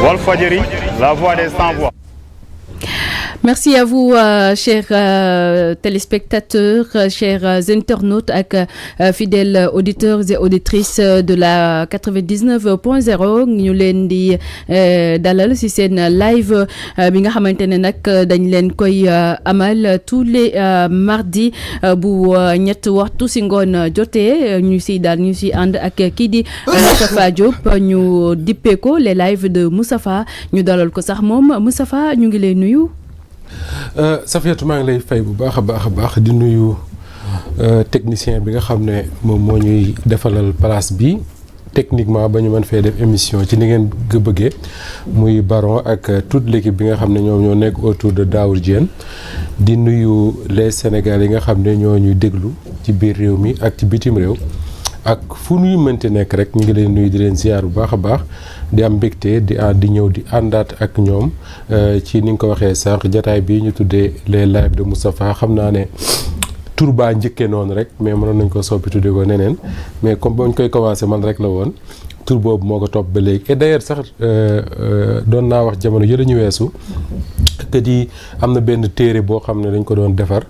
Walfadjri, la voix des sans-voix. Merci à vous, chers téléspectateurs, chers internautes ak fidèles auditeurs et auditrices de la 99.0 ñu leen di dalal ci seen live bi nga xamante ne nag dañ leen koy amal tous les mardis bu ñett waxtu ci ngoon jotee ñu ci ànd ak kii di Moustapha Diop ñu dippee ko les lives de Moustapha ñu dalal ko sax moom Moustapha ñu ngi lay nuyu. Safiatou maa ngi lay fay bu baax a baax di nuyu technicien bi nga xam ne moom moo ñuy defalal place bi techniquement ba ñu mën fee def émission ci ni ngeen bëggee muy Baron ak toute l'équipe bi nga xam ne ñoom ñoo nekk autour de Daour Diène di nuyu les Sénégalais yi nga xam ne ñoo ñuy déglu ci biir réew mi ak ci bitim réew ak fu ñuy mënti nekk rek ñu ngi leen nuyu di leen ziar bu baax a baax di am mbégte di ñëw di àndaat ak ñoom ci ni nga ko waxee sànq jataay bi ñu tuddee les lives de Moustapha xam naa ne tur baa njëkkee noonu rek mais mënoon nañ ko soppi tuddee ko neneen mais comme ba ñu koy commencé man rek la woon tur boobu moo ko topp ba léegi et d'ailleurs sax doon naa wax jamono yële ñu weesu que di am na benn téere boo xam ne dañ ko doon defar.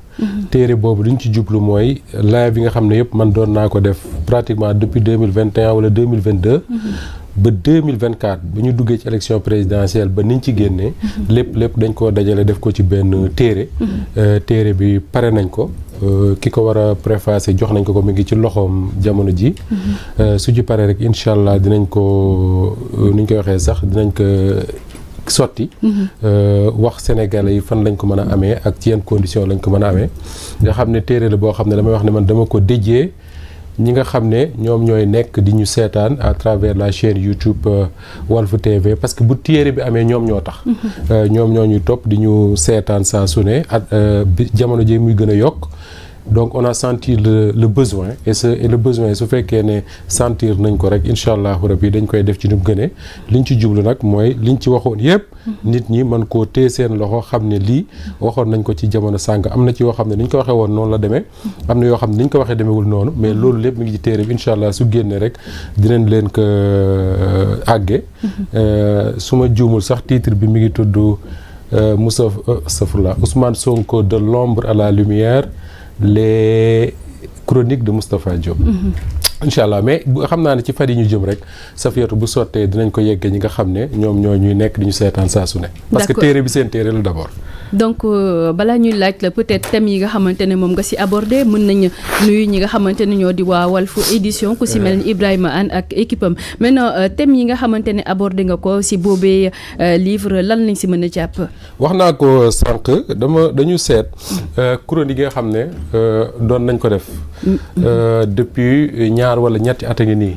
téere boobu li ñu ci jublu mooy live bi nga xam ne yëpp man doon naa ko def pratiquement depuis 2021 wala 2022. ba 2024 bu ñu duggee ci élection présidentielle ba niñ ci génnee. lépp dañ koo dajale def ko ci benn téere. téere bi pare nañ ko. ki ko war a préfacer jox nañ ko mi ngi ci loxoom jamono ji. su ci paree rek incha allah dinañ ko ni ñu koy waxee sax dinañ ko sotti. wax sénégalais yi fan lañ ko mën a amee ak ci yenn condition lañ ko mën a amee. nga xam ne téere la boo xam ne damay wax ne man dama ko déjee ñi nga xam ne ñoom ñooy nekk di ñu seetaan à travers la chaîne YouTube Walf TV parce que bu téere bi amee ñoom ñoo tax. ñoom ñoo ñuy topp di ñu seetaan saa su ne ak jamono ji muy gën a yokk. donc on a senti le besoin et le besoin su fekkee ne sentir nañ ko rek incha allahu rabi dañ koy def ci nu mu gënee liñ ci jublu nag mooy liñ ci waxoon yëpp. nit ñi mën koo téye seen loxo xam ne lii waxoon nañ ko ci jamono sànq am na ci yoo xam ne niñ ko waxee woon noonu la demee. am na yoo xam ne niñ ko waxee demewul noonu mais loolu lépp mi ngi ci téere bi incha allah su génnee rek dinañ leen ko àgge. su ma juumul sax titre bi mi ngi tudd Ousmane Sonko de l'ombre à la lumière. Les chroniques de Moustapha Diop. incha allah mais xam naa ne ci fan yi ñu jëm rek Safiatou bu sottee dinañ ko yeggee ñi nga xam ne ñoom ñoo ñuy nekk di ñu seetaan saa su ne. parce que téere bi seen téere la d'abord. donc balaa ñuy laaj la peut-être thèmes yi nga xamante ne moom nga ci aborder mën nañu nuyu ñi nga xamante ne ñoo di waa Walf édition ku ci mel ni Ibrahima Anne ak équipe am maintenant thèmes yi nga xamante ne aborder nga ko ci boobee livre lan lañ ci mën a jàpp. wax naa ko sànq dañu seet chronique yi nga xam ne doon nañ ko def. depuis ñaar wala ñetti at a ngi nii.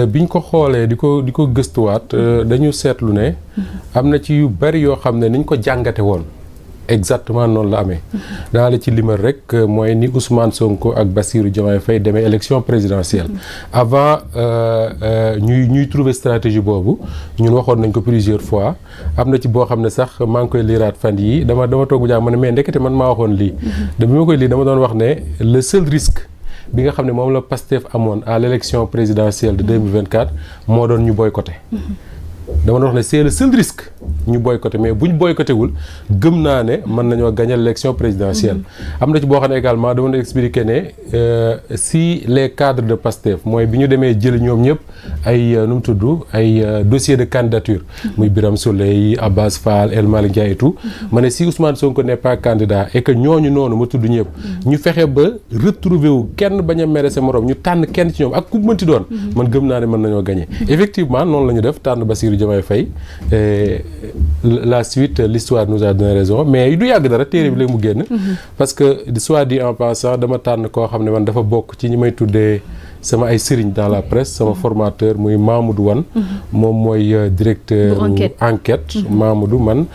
biñ ko xoolee di ko gëstuwaat dañu seetlu ne am na ci yu bari yoo xam ne niñ ko jàngate woon exactement noonu la amee. daa la ci limal rek mooy ni Ousmane Sonko ak Bassirou Diomaye Faye demee élection présidentielle. avant ñuy trouver stratégie boobu ñun waxoon nañ ko plusieurs fois am na ci boo xam ne sax maa ngi koy liiraat fan yii dama toog bu jàng ma ne mais ndekete man maa waxoon lii. bi ma koy lii dama doon wax ne le seul risque. bi nga xam ne moom la Pastef amoon à l'élection présidentielle de 2024 moo doon ñu boycotté. dama doon wax ne c'est le seul risque ñu boycotté mais buñ boycotté wul gëm naa ne mën nañoo gagner l'élection présidentielle. am na ci boo xam ne également dama doon expliquer ne si les cadres de Pastef mooy bi ñu demee jël ñoom ñëpp ay nu mu tudd ay dossier de candidature. muy Birame Souleye Abbas Fall El Malick Ndiaye et tout. ma ne si Ousmane Sonko n'est pas candidat et que ñooñu noonu ma tudd ñëpp. ñu fexe ba retrouver wu kenn bañ a mere sa morom ñu tànn kenn ci ñoom ak ku mënti doon. man gëm naa ne mën nañoo gagner. effectivement noonu la ñu def tànn Bassirou Diomaye Faye la suite l'histoire nous a donné raison mais du yàgg dara téere bi léegi mu génn. parce que soit dit en passant dama tànn koo xam ne man dafa bokk ci ñi may tuddee sama ay sëriñ dans la presse sama formateur muy Mamoudou Wane. moom mooy directeur enquête Mamoudou man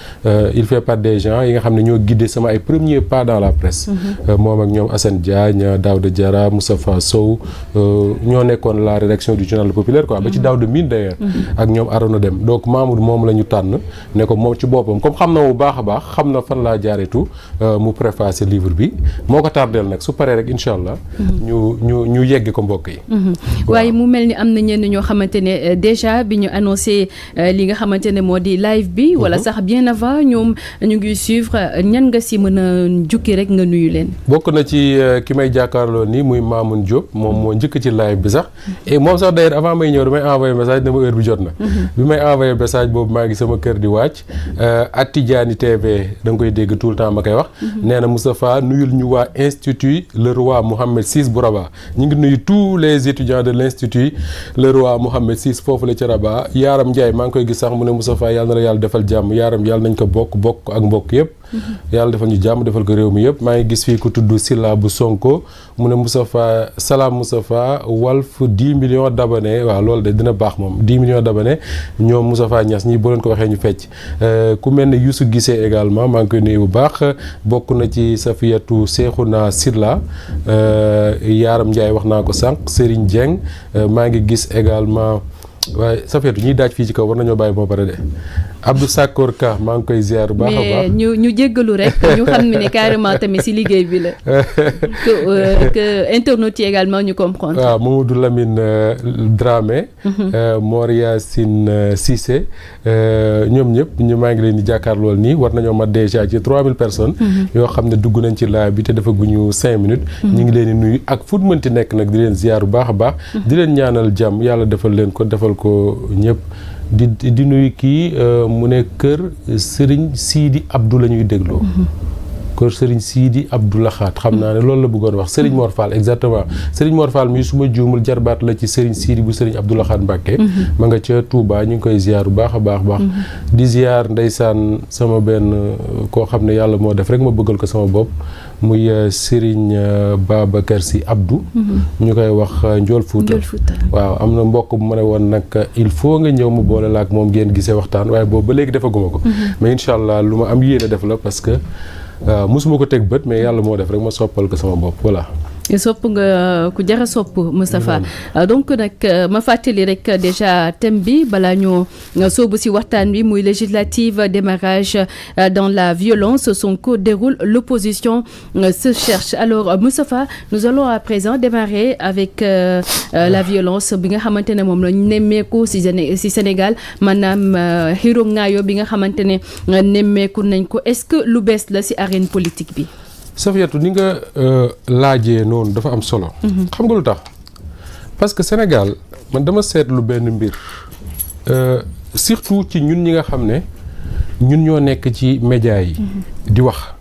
il fait partie des gens yi nga xam ne ñoo guidé sama ay premiers pas dans la presse. moom ak ñoom Assane Diagne Daouda Diarra Moustapha Sow ñoo nekkoon la rédaction du journal populaire quoi ba ci Daouda Mine d'ailleurs. ak ñoom Arona Dem donc Mamoudou moom la ñu tànn ne ko moom ci boppam comme xam na bu baax a baax xam na fan laa jaareetu mu préfacer livre bi moo ko tardeel nag su paree rek incha allah. ñu yegg ko mbokk yi. yi. waaye mu mel ni am na ñenn ñoo xamante ne déjà bi ñu annoncé li nga xamante ne moo di live bi. wala sax bien avant ñoom ñu ngi suivre ñan nga si mën a jukki rek nga nuyu leen. bokk na ci ki may jàkkaarloo nii muy Mamoun Diop moom moo njëkk ci live bi sax et moom sax d'ailleurs avant may ñëw damay envoyé message ne ma heure bi jot na. bi may envoyé message boobu maa ngi sama kër di wàcc At-Tidjani TV da nga koy dégg tout le temps ma koy wax. nee na Moustapha nuyul ñu waa institut le roi Mohammed VI bu Rabat ñu ngi nuyu tous les étudiants de l'institut le roi Mohammed VI foofu la ci Rabat Yaaram Ndiaye maa ngi koy gis sax mu ne Moustapha yàlla na la yàlla defal jàmm Yaaram yàlla nañ ko bokk ak mbokk yëpp. yàlla defal ñu jàmm defal ko réew mi yëpp maa ngi gis fii ku tudd Silla bu Sonko mu ne Moustapha salaam Moustapha Walf 10 millions d'abonnés waaw loolu de dina baax moom 10 millions d'abonnés ñoom Moustapha Niass ñi boo leen ko waxee ñu fecc ku mel ne Youssou Guissé également maa ngi koy nuyu bu baax bokk na ci Safiatou Cheikhouna Silla Yaaram Ndiaye wax naa ko sànq Serigne Dieng maa ngi gis également waaye Safiatou ñuy daaj fii ci kaw war nañoo bàyyi moo pare de Abdou Sakor Ka maa ngi koy ziar baax a baax mais ñu jéggalu rek ñu xam ne carrément tamit si liggéey bi la que internautes yi également ñu comprendre. waaw Mamadou Lamine Dramé. Moria Sine Cissé ñoom ñëpp ñu maa ngi leen di jàkkaarlool nii war nañoo mat déjà ci 3000 personnes. yoo xam ne dugg nañ ci live bi te dafa guñu 5 minutes. ñu ngi leen di nuyu ak fu mënti nekk nag di leen ziar bu baax a baax. di leen ñaanal jàmm yàlla defal leen ko defal ko ñëpp. di nuyu kii mu ne kër Serigne Sidi Abdou la ñuy dégloo. kër Serigne Sidi Abdou Laxaat xam naa ne loolu la bëggoon wax Serigne Mor Fall exactement Serigne Mor Fall mii su ma juumul jarbaat la ci Serigne Sidi bu Serigne Abdou Laxaat Mbàkke ma nga ca Touba ñu ngi koy ziar bu baax a baax. di ziar ndeysaan sama benn koo xam ne yàlla moo def rek ma bëggal ko sama bopp muy Serigne Babacar Sy Abdou. ñu koy wax Ndiol Fouta. waaw am na mbokk bu ma ne woon nag il faut nga ñëw mu boole la ak moom ngeen gisee waxtaan waaye boobu ba léegi defaguma ko. mais incha allah lu ma am yéene def la parce que. mosuma ko teg bët mais yàlla moo def rek ma soppal ko sama bopp voilà. sopp nga ku jara sopp Moustapha donc nag ma fàttali rek déjà thème bi balaa ñoo soobu si waxtaan bi muy législative démarrage dans la violence Sonko déroule l'opposition se cherche alors Moustapha nous allons à présent démarrer avec la violence bi nga xamante ne moom la ñu nemmeeku si Sénégal maanaam xiro ngaayo bi nga xamante ne nemmeeku nañ ko est-ce que lu bees la si arène politique bi. Safiatou ni nga laajee noonu dafa am solo. xam nga lu tax parce que Sénégal man dama seetlu benn mbir surtout ci ñun ñi nga xam ne ñun ñoo nekk ci médias yi. di wax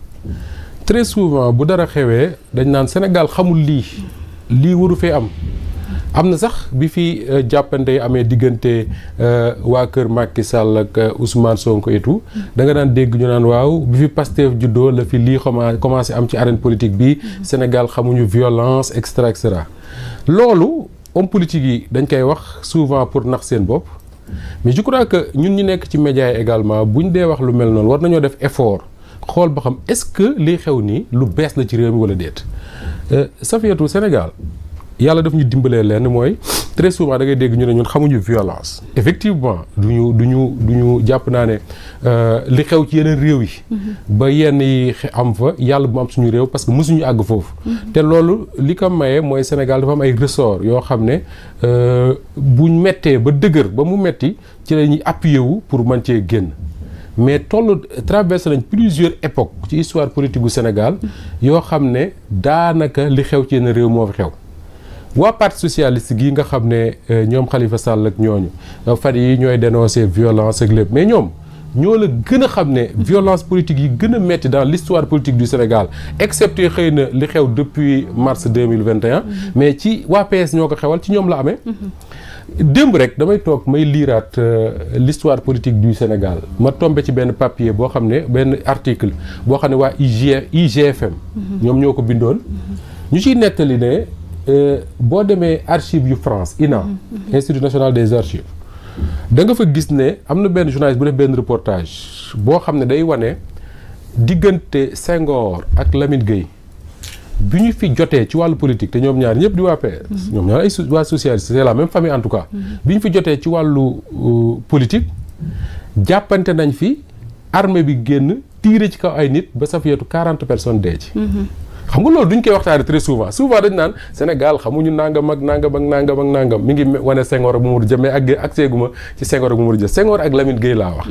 très souvent bu dara xewee dañ naan Sénégal xamul lii waru fee am. am na sax bi fi jàppante yi amee diggante waa kër Macky Sall ak Ousmane Sonko et tout da nga daan dégg ñu naan waaw bi fi Pastef juddoo la fi lii commencé am ci arène politique bi Sénégal xamuñu violence et cetera loolu homme politique yi dañ koy wax souvent pour nax seen bopp mais je crois que ñun ñu nekk ci médias yi également buñ dee wax lu mel noonu war nañoo def effort xool ba xam est-ce que liy xew nii lu bees la ci réew mi wala déet Safiatou Sénégal. yàlla daf ñu dimbalee leen mooy très souvent da ngay dégg ñu ne ñun xamuñu violence effectivement du ñu jàpp naa ne li xew ci yeneen réew yi ba yenn yi am fa yàlla bu mu am suñu réew parce que mësuñu àgg foofu te loolu li ko maye mooy Sénégal dafa am ay ressort yoo xam ne buñ mettee ba dëgër ba mu metti ci la ñuy appuyer wu pour mën cee génn mais traversé nañ plusieurs époques ci histoire politique gu Sénégal yoo xam ne daanaka li xew ci yeneen réew moo fi xew waa parti socialiste gii nga xam ne ñoom Khalifa Sall ak ñooñu fan yi ñooy dénoncer violence ak lépp mais ñoom ñoo la gën a xam ne violence politique yi gën a metti dans l'histoire politique du Sénégal excepté xëy na li xew depuis mars 2021 mais ci waa PS ñoo ko xewal ci ñoom la amee démb rek damay toog may liiraat l'histoire politique du Sénégal ma tombé ci benn papier boo xam ne benn article boo xam ne waa IGFM ñoom ñoo ko bindoon ñu ciy nettali ne boo demee archives yu France INA Institut national des archives da nga fa gis ne am na benn journaliste bu def benn reportage boo xam ne day wane diggante Senghor ak Lamine Gueye bi ñu fi jotee ci wàllu politique te ñoom ñaar ñëpp di waa PS ñoom ñaar ay waa socialiste c'est la même famille en tout cas bi ñu fi jotee ci wàllu politique jàppante nañ fi armée bi génn tiire ci kaw ay nit ba Safiatou 40 personnes dee ci xam nga loolu duñ koy waxtaanee très souvent dañ naan Sénégal xamuñu nangam ak nangam mi ngi wane Senghor ak Mamadou Dia mais ak seeguma ci Senghor ak Mamadou Dia Senghor ak Lamine Gueye laa wax.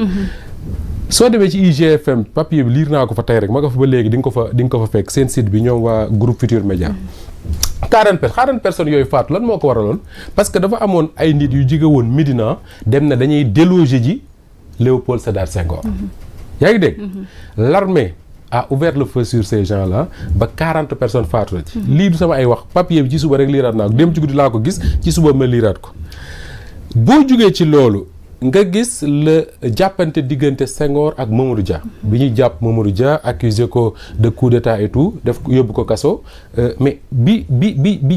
soo demee ci IGFM papier bi liir naa ko fa tey rek ma nga fa ba léegi di nga ko fa fekk seen site bi ñoom waa groupe Futurs Médias. 40 personnes yooyu faatu lan moo ko waraloon parce que dafa amoon ay nit yu jóge woon Médina dem na dañuy déloger ji Léopold Sédar Senghor. yaa ngi dégg. L'armée a ouvert le feu sur ces gens-là ba 40 personnes faatu na ci. lii du sama ay wax papier bi ci suba rek liiraat naa ko dem ci guddi laa ko gis ci suba ma liiraat ko boo jógee ci loolu. nga gis la jàppante diggante Senghor ak Mamadou Dia bi ñuy jàpp Mamadou Dia accusé ko de coup d'état et tout def yóbbu ko kaso mais bi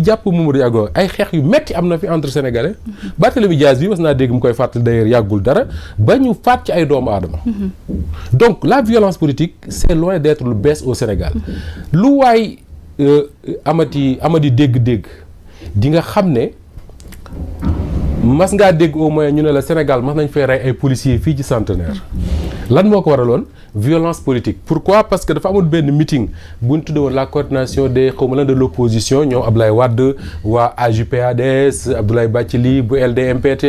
jàpp Mamadou Dia ak ay xeex yu metti am na fi entre sénégalais Barthélémy Dias bi mas naa dégg mu koy fàttali d'ailleurs yàggul dara ba ñu faat ci ay doomu aadama donc la violence politique c'est loin d'être lu bees au Sénégal lu waay amati dégg-dégg di nga xam ne mas ngaa dégg au moins ñu ne la Sénégal mas nañ fee rey ay policiers fii ci Centenaire lan moo ko waraloon violence politique pourquoi parce que dafa amoon benn meeting bu ñu tuddee woon la coordination des xaw ma lan de l'opposition ñoom Abdoulaye Wade waa AJ/PADS Abdoulaye Bathily bu LD/MPT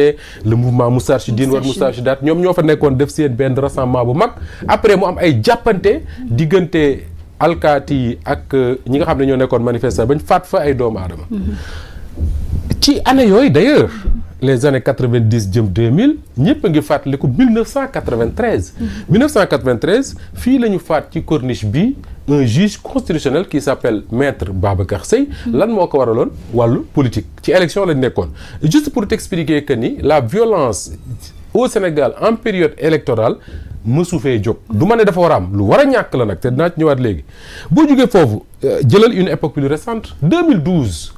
le mouvement Moustarchidine war Moustarchidaat ñoom ñoo fa nekkoon def seen benn rassemblement bu mag après mu am ay jàppante diggante alkaati yi ak ñi nga xam ne ñoo nekkoon manifestant bañ faat fa ay doomu aadama ci année yooyu d'ailleurs les années 90 jëm 2000 ñëpp a ngi fàttaliku 1993. 1993 fii la ñu faat ci corniche bi un juge constitutionnel qui s'appelle maître Babacar Seye. lan moo ko waraloon wàllu politique ci élection lañ nekkoon. juste pour t'expliquer que ni la violence au Sénégal en période électorale mësu fee jóg. du ma ne dafa war a am lu war a ñàkk la nag te dinaa ci ñëwaat léegi boo jógee foofu jëlal une époque plus récente 2012.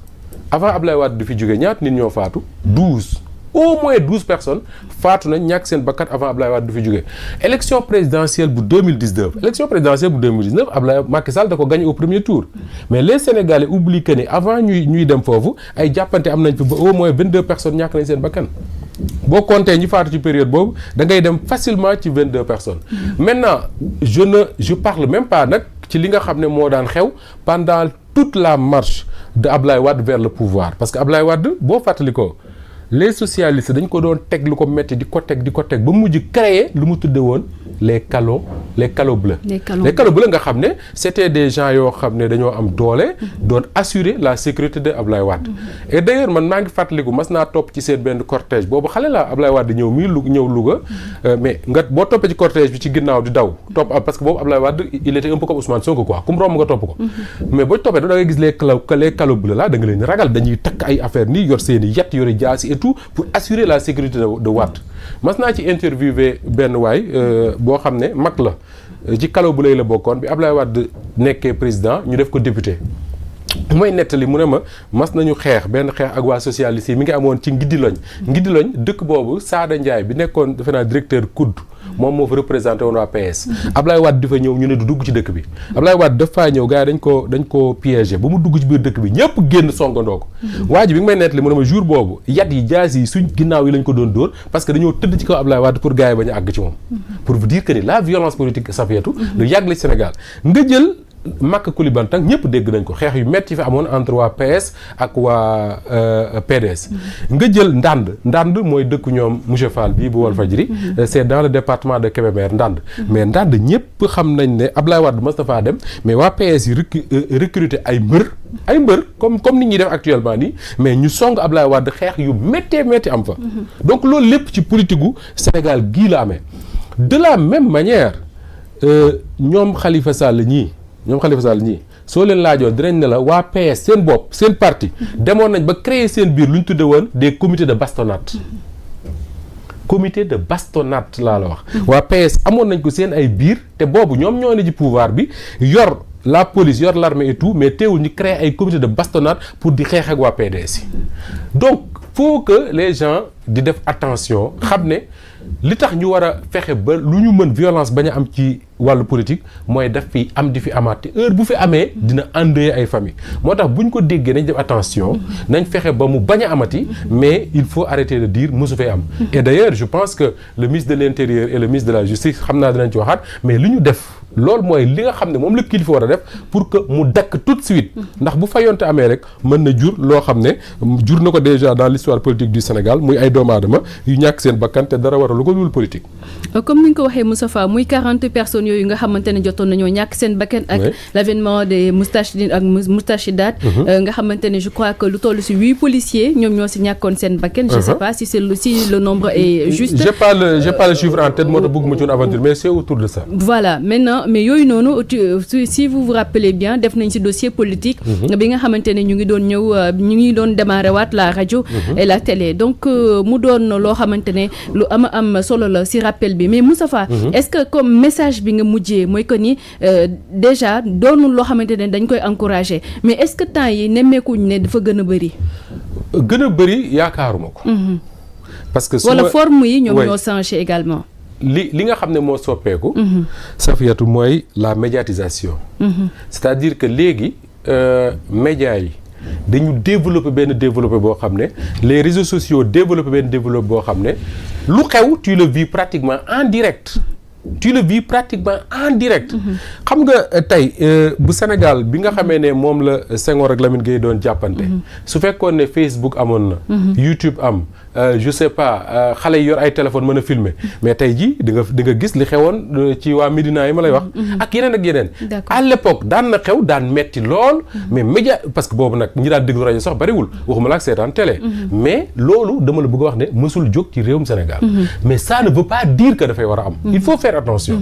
avant Ablaye Wade du fi jógee ñaata nit ñoo faatu 12 au moins 12 personnes faatu nañ ñàkk seen bakkat avant Ablaye Wade du fi jógee élection présidentielle bu 2019 Ablaye Macky Sall da ko gagné au premier tour mais les Sénégalais oublient que ni avant ñuy dem foofu ay jàppante am nañ fi ba au moins 22 personnes ñàkk nañ seen bakkan boo compté ñi faatu ci période boobu da ngay dem facilement ci 22 personnes maintenant je parle même pas nag ci li nga xam ne moo daan xew pendant toute la marche de Ablaye Wade vers le pouvoir parce que Ablaye Wade boo fàttali ko les socialistes dañ ko doon teg lu ko metti di ko teg ba mujj créer lu mu tudde woon les calots bleus. Les calots bleus nga xam ne c'était des gens yoo xam ne dañoo am doole doon assurer la sécurité de Ablaye Wade. et d'ailleurs man maa ngi fàttaliku mas naa topp ci seen benn cortège boobu xale la Ablaye Wade ñëw Louga mais nga boo toppee ci cortège bi ci ginnaaw di daw topp parce que boobu Ablaye Wade il était un peu comme Ousmane Sonko quoi kum romb nga topp ko. mais boo toppee da ngay gis les calots bleus là da nga leen ragal dañuy takk ay affaire nii yor seen i yet yori jaasi et tout pour assurer la sécurité de Wade. mas naa ci interviewé benn waay boo xam ne mag la ci kalo bu lay la bokkoon bi Ablaye Wade nekkee président ñu def ko député mooy nettali mu ne ma mas nañu xeex ak waa socialiste yi mi ngi amoon ci Ngiddiloñ dëkk boobu Sada Ndiaye bi nekkoon defe naa directeur COUD moom moo fa représenté woon waa PS Ablaye Wade di fa ñëw ñu ne du dugg ci dëkk bi Ablaye Wade dafa ñëw gars yi dañ ko piégé ba mu dugg ci biir dëkk bi ñëpp génn songandoo ko waa ji bi nga may nettali mu ne ma jour boobu yat yi jaas yi suñ ginnaaw yi lañ ko doon dóor parce que dañoo tëdd ci kaw Ablaye Wade pour gars yi bañ a àgg ci moom pour vous dire que ni la violence politique Safiatou lu yàgg la ci Sénégal nga jël Maka Koulibantang ñëpp dégg nañ ko xeex yu metti fi amoon entre waa PS ak waa PDS nga jël Ndande mooy dëkku ñoom monsieur Fall bii bu Walfadjri c'est dans le département de Kébémer Ndande mais Ndande ñëpp xam nañ ne Ablaye Wade Moustapha dem mais waa PS yi recruter ay mbër comme ni ñuy def actuellement nii mais ñu song Ablaye Wade xeex yu métti am fa donc loolu lépp ci politique gu Sénégal gii la amee de la même manière ñoom Khalifa Sall ñii soo leen laajoon dinañ ne la waa PS seen bopp seen parti demoon nañ ba créer seen biir lu ñu tudde woon des comités de bastonnade laa la wax waa PS amoon nañ ko seen ay biir te boobu ñoom ñoo ne ci pouvoir bi yor la police yor l'armée et tout mais teewul ñu créer ay comités de bastonnade pour di xeex ak waa PDS yi donc faut que les gens di def attention xam ne li tax ñu war a fexe ba lu ñu mën violence bañ a am ci wàllu politique mooy daf fi am di fi amaat te heure bu fi amee dina endeuiller ay famille moo tax bu ñu ko déggee nañ def attention nañ fexe ba mu bañ a amati mais il faut arrêter de dire mosu fee am et d'ailleurs je pense que le ministre de l'intérieur et le ministre de la justice xam naa dinañ ci waxaat mais li ñu def loolu mooy li nga xam ne moom la kilifa war a def pour que mu dakk tout de suite ndax bu fayonte amee rek mën na jur loo xam ne jur na ko déjà dans l'histoire politique du Sénégal muy ay doomu aadama yu ñàkk seen bakkan te dara waralu ko dul politique. comme ni nga ko waxee Moustapha muy 40 personnes yooyu nga xamante ne jotoon nañoo ñàkk seen bakkan ak l'avènement des moustachidines ak moustachidates nga xamante ne je crois que lu toll ci 8 policiers ñoom ñoo ci ñàkkoon seen bakkan. je sais pas si le nombre est juste. j'ai pas le chiffre en tête moo tax bëgg ma ci woon aventure mais c'est autour de ça. voilà maintenant mais yooyu noonu si vous vous rappelez bien def nañ ci dossier politique bi nga xamante ne ñu ngi doon démarrer waat la rajo et la télé donc mu doon loo xamante ne lu am solo la ci rappel bi mais Moustapha est-ce que comme message bi nga mujjee mooy que ni déjà doonul loo xamante ne dañ koy encourager mais est-ce que temps yi nemmeekuñ ne dafa gën a bëri yaakaaruma ko parce que wala forme yi ñoom ñoo changé également li nga xam ne moo soppeeku Safiatou mooy la médiatisation c'est-à-dire que léegi médias yi dañu développer boo xam ne les réseaux sociaux développer boo xam ne lu xew tu le vis pratiquement en direct xam nga tey bu Sénégal bi nga xamee ne moom la Senghor ak Lamine Gueye doon jàppante su fekkoon ne Facebook amoon na YouTube am je sais pas xale yi yor ay téléphone mën a filmer mais tey jii di nga gis li xewoon ci waa Médina yi ma lay wax ak yeneen à l'époque daan na xew daan metti lool mais média parce que boobu nag ñi daan déglu rajo sax bariwul waxuma la ak seetaan télé mais loolu dama la bëgg a wax ne mësul jóg ci réewum Sénégal mais ça ne veut pas dire que dafay war a am il faut faire attention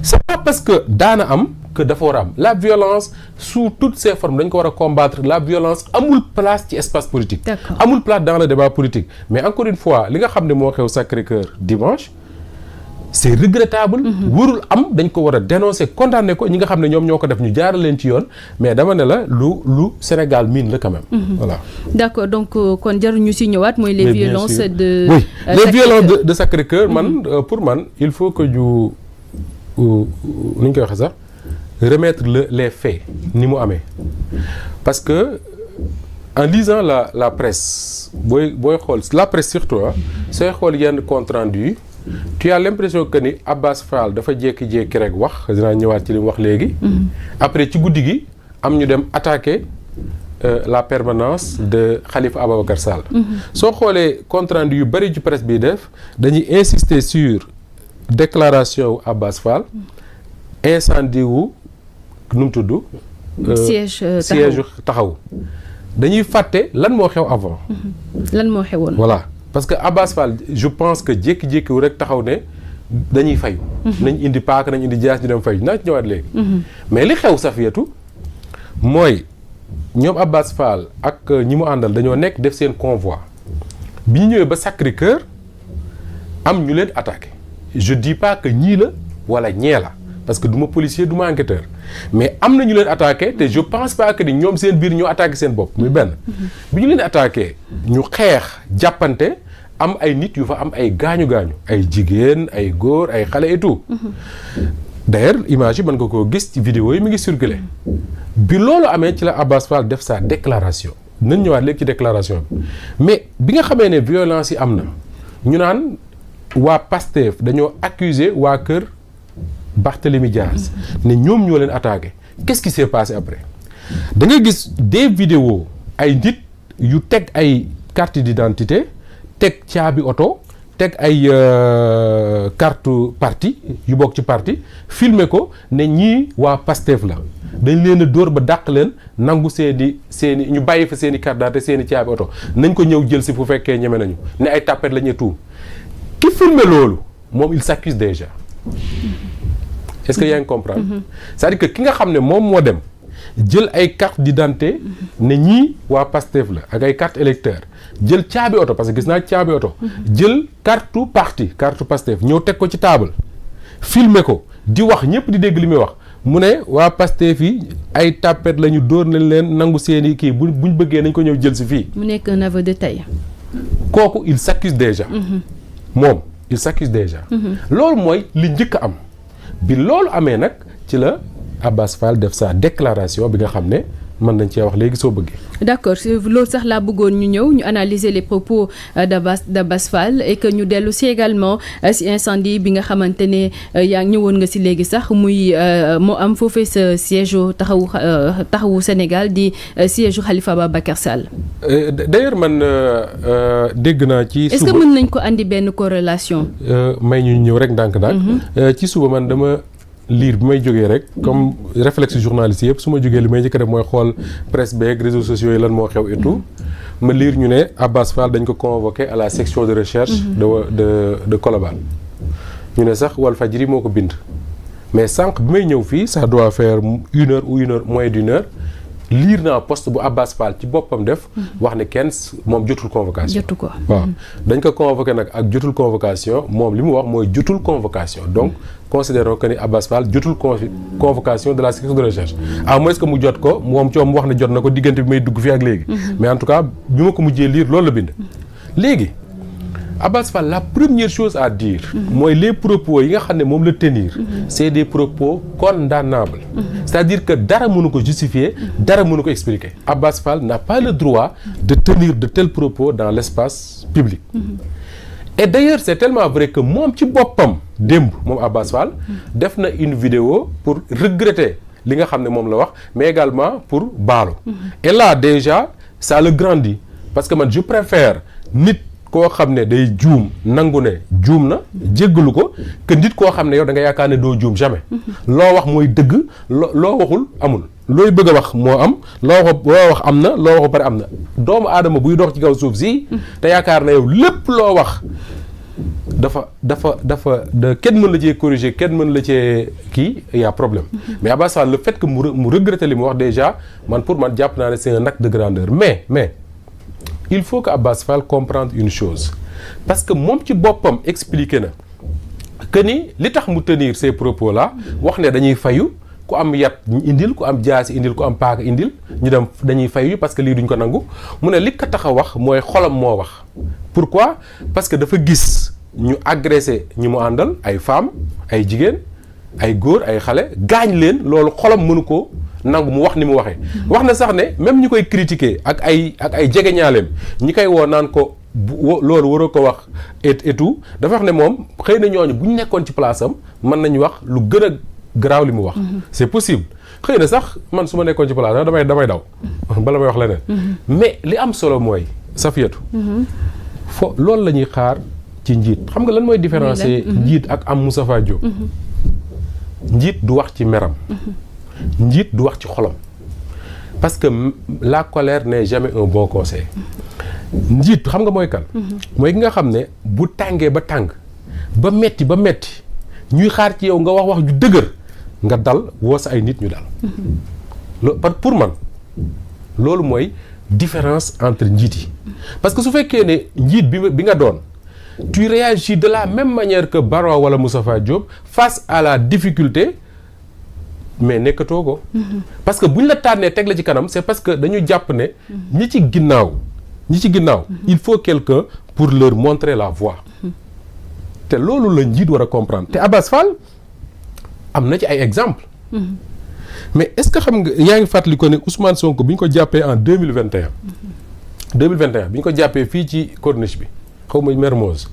c'est pas parce que daana am que dafa war a am la violence sous toutes ses formes dañ ko war a combattre la violence amul place ci espace politique amul place dans le débat politique mais encore une fois li nga xam ne moo xew Sacré-Cœur dimanche c'est regrettable warul am dañ ko war a dénoncer condamner ko ñi nga xam ne ñoom ñoo ko def ñu jaaral leen ci yoon mais dama ne la lu Sénégal miin la quand même voilà d'accord donc kon jaruñu si ñëwaat mooy les violences de les violences de Sacré-Cœur man pour man il faut que ñu nu ñu koy waxee sax remettre les faits ni mu amee parce que en lisant la presse booy xool la presse surtout sooy xool yenn compte rendu tu as l'impression que ni Abbas Fall dafa jékki-jékki rek wax dinaa ñëwaat ci li mu wax léegi après ci guddi gi am ñu dem attaquer la permanence de Khalifa Ababacar Sall soo xoolee compte rendu yu bari ci presse bi def dañuy insister sur déclaration wu Abbas Fall incendie wu nu mu tudd siège taxaw dañuy fàtte lan moo xew avant lan moo xewoon voilà parce que Abbas Fall je pense que jékki-jékki wu rek taxaw ne dañuy fayu nañ indi paaka nañ indi jaas ñu dem fayu naa ci ñëwaat léegi mais li xew Safiatou mooy ñoom Abbas Fall ak ñi mu àndal dañoo nekk def seen convoi bi ñu ñëwee ba Sacré-Cœur am ñu leen attaqué je dis pas que ñii la wala ñee la parce que du ma policier du ma enquêteur mais am na ñu leen attaqué te je pense pas que ni ñoom seen biir ñoo attaqué seen bopp muy benn bi ñu leen attaqué ñu xeex jàppante am ay nit yu fa am ay gaañu-gaañu ay jigéen ay góor ay xale et tout d'ailleurs image yi mën nga koo gis ci vidéo yi mi ngi circulé bi loolu amee ci la Abbas Fall def sa déclaration nañ ñëwaat léegi ci déclaration bi mais bi nga xamee ne violence yi am na ñu naan waa Pastef dañoo accuser waa kër Barthélémy Diaz ne ñoom ñoo leen attaqué qu'est-ce qui s'est passé après da ngay gis des vidéos ay nit yu teg ay carte d'identité teg caabi oto teg ay carte parti yu bokk ci parti filmer ko ne ñii waa Pastef la dañ leen a dóor ba dàq leen nangu seeni ñu bàyyi fa seeni carte d'identité seeni caabi oto nañ ko ñëw jël si bu fekkee ñeme nañu ne ay tapet la ñuy tuum ki filmer loolu moom il s'accuse déjà est-ce que yaa ngi comprendre c'est-à-dire que ki nga xam ne moom moo dem jël ay carte d'identité ne ñii waa Pastef la ak ay carte électeur jël caabi oto parce que gis naa caabi oto jël carte parti carte Pastef ñëw teg ko ci table filmer ko di wax ñëpp di dégg li muy wax mu ne waa Pastef yi ay tapet la ñu dóor nañ leen nangu seeni kii buñ bëggee nañ ko ñëw jël si fii mu nekk un aveu de taille kooku il s'accuse déjà moom il s'accuse déjà loolu mooy li njëkk a am bi loolu amee nag ci la Abass Fall def sa déclaration bi nga xam ne mën nañ cee wax léegi soo bëggee. d'accord loolu sax laa bëggoon ñu ñëw ñu analyser les propos d'Abass Fall et que ñu dellu si également si incendie bi nga xamante ne yaa ñëwoon nga si léegi sax muy moo am foofee sa siège taxawu Sénégal di siège u Khalifa Ababacar Sall. d'ailleurs man dégg naa ci suba est-ce que mën nañ ko andi benn corrélation. may ñu ñëw rek ndànk-ndànk. ci suba man dama lire bi may jógee rek comme réflexe journaliste yëpp su ma jógee li may njëkk a def mooy xool presse beeg réseaux sociaux yi lan moo xew et tout ma lire ñu ne Abass Fall dañ ko convoqué à la section de recherche de Colobane ñu ne sax Walfadjri moo ko bind mais sànq bi may ñëw fii ça doit faire 1 heure ou 1 heure moins d'1 heure lire naa poste bu Abass Fall ci boppam def wax ne kenn moom jotul convocation. jotu ko waaw dañ ko convoqué nag ak jotul convocation moom li mu wax mooy jotul convocation donc considérons que ni Abass Fall jotul convocation de la section de recherche à moins que mu jot ko moom mu wax ne jot na ko diggante bi may dugg fii ak léegi. mais en tout cas bi ma ko mujjee lire loolu la bind. léegi Abass Fall la première chose à dire. mooy les propos yi nga xam ne moom la tenir. c'est des propos condamnables. c'est-à-dire que dara mënu ko justifier dara mënu ko expliquer. Abass Fall n'a pas le droit de tenir de tels propos dans l'espace public. et d'ailleurs c'est tellement vrai que moom ci boppam démb moom Abass Fall def na une vidéo pour regretter li nga xam ne moom la wax mais également pour baalu. et là déjà ça le grandit parce que man je préfère nit koo xam ne day juum nangu ne juum na jéggalu ko que nit koo xam ne yow da nga yaakaar ne doo juum jamais. loo wax mooy dëgg loo waxul amul looy bëgg a wax moo am loo wax am na loo wax pare am na doomu aadama buy dox ci kaw suuf si te yaakaar na yow lépp loo wax dafa kenn mën la cee corriger kenn mën la cee kii y a problème. mais Abass Fall le fait que mu regretter li mu wax déjà man pour man jàpp naa ne c'est un acte de grandeur mais il faut que Abass Fall comprendre une chose parce que moom ci boppam expliqué na que ni li tax mu tenir ces propos là wax ne dañuy fayu ku am yat indil ku am jaasi indil ku am paaka indil ñu dem dañuy fayu parce que lii duñ ko nangu mu ne li ko tax a wax mooy xolam moo wax. pourquoi parce que dafa gis ñu agressé ñi mu àndal ay femmes ay jigéen ay góor ay xale gaañ leen loolu xolam mënu ko nangu mu wax ni mu waxee. wax na sax ne même ñi koy critiquer ak ay jegeñaaleem ñi koy woo naan ko loolu waroo ko wax et tout dafa wax ne moom xëy na ñooñu bu ñu nekkoon ci place am mën nañu wax lu gën a garaaw li mu wax. c'est possible xëy na sax man su ma nekkoon ci place am damay daw bala may wax leneen. mais li am solo mooy Safiatou. loolu la ñuy xaar ci njiit xam nga lan mooy différencier njiit ak am Moustapha Diop. njiit du wax ci meram. njiit du wax ci xolam parce que la colère n'est jamais un bon conseil. njiit xam nga mooy kan. mooy ki nga xam ne bu tàngee ba tàng ba metti ñuy xaar ci yow nga wax ju dëgër nga dal woo sa ay nit ñu dal. pour man loolu mooy différence entre njiit yi parce que su fekkee ne njiit bi nga doon tu réagis de la même manière que Barrow wala Moustapha Diop face à la difficulté. mais nekkatoo ko. parce que bu ñu la tànnee teg la ci kanam c'est parce que dañu jàpp ne ñi ci ginnaaw il faut quelqu'un pour leur montrer la voie. te loolu la njiit war a comprendre te Abass Fall am na ci ay exemples. mais est-ce que xam nga yaa ngi fàttali ko ne Ousmane Sonko bi ñu ko jàppee en 2021. 2021 bi ñu ko jàppee fii ci corniche bi xaw ma Mermoz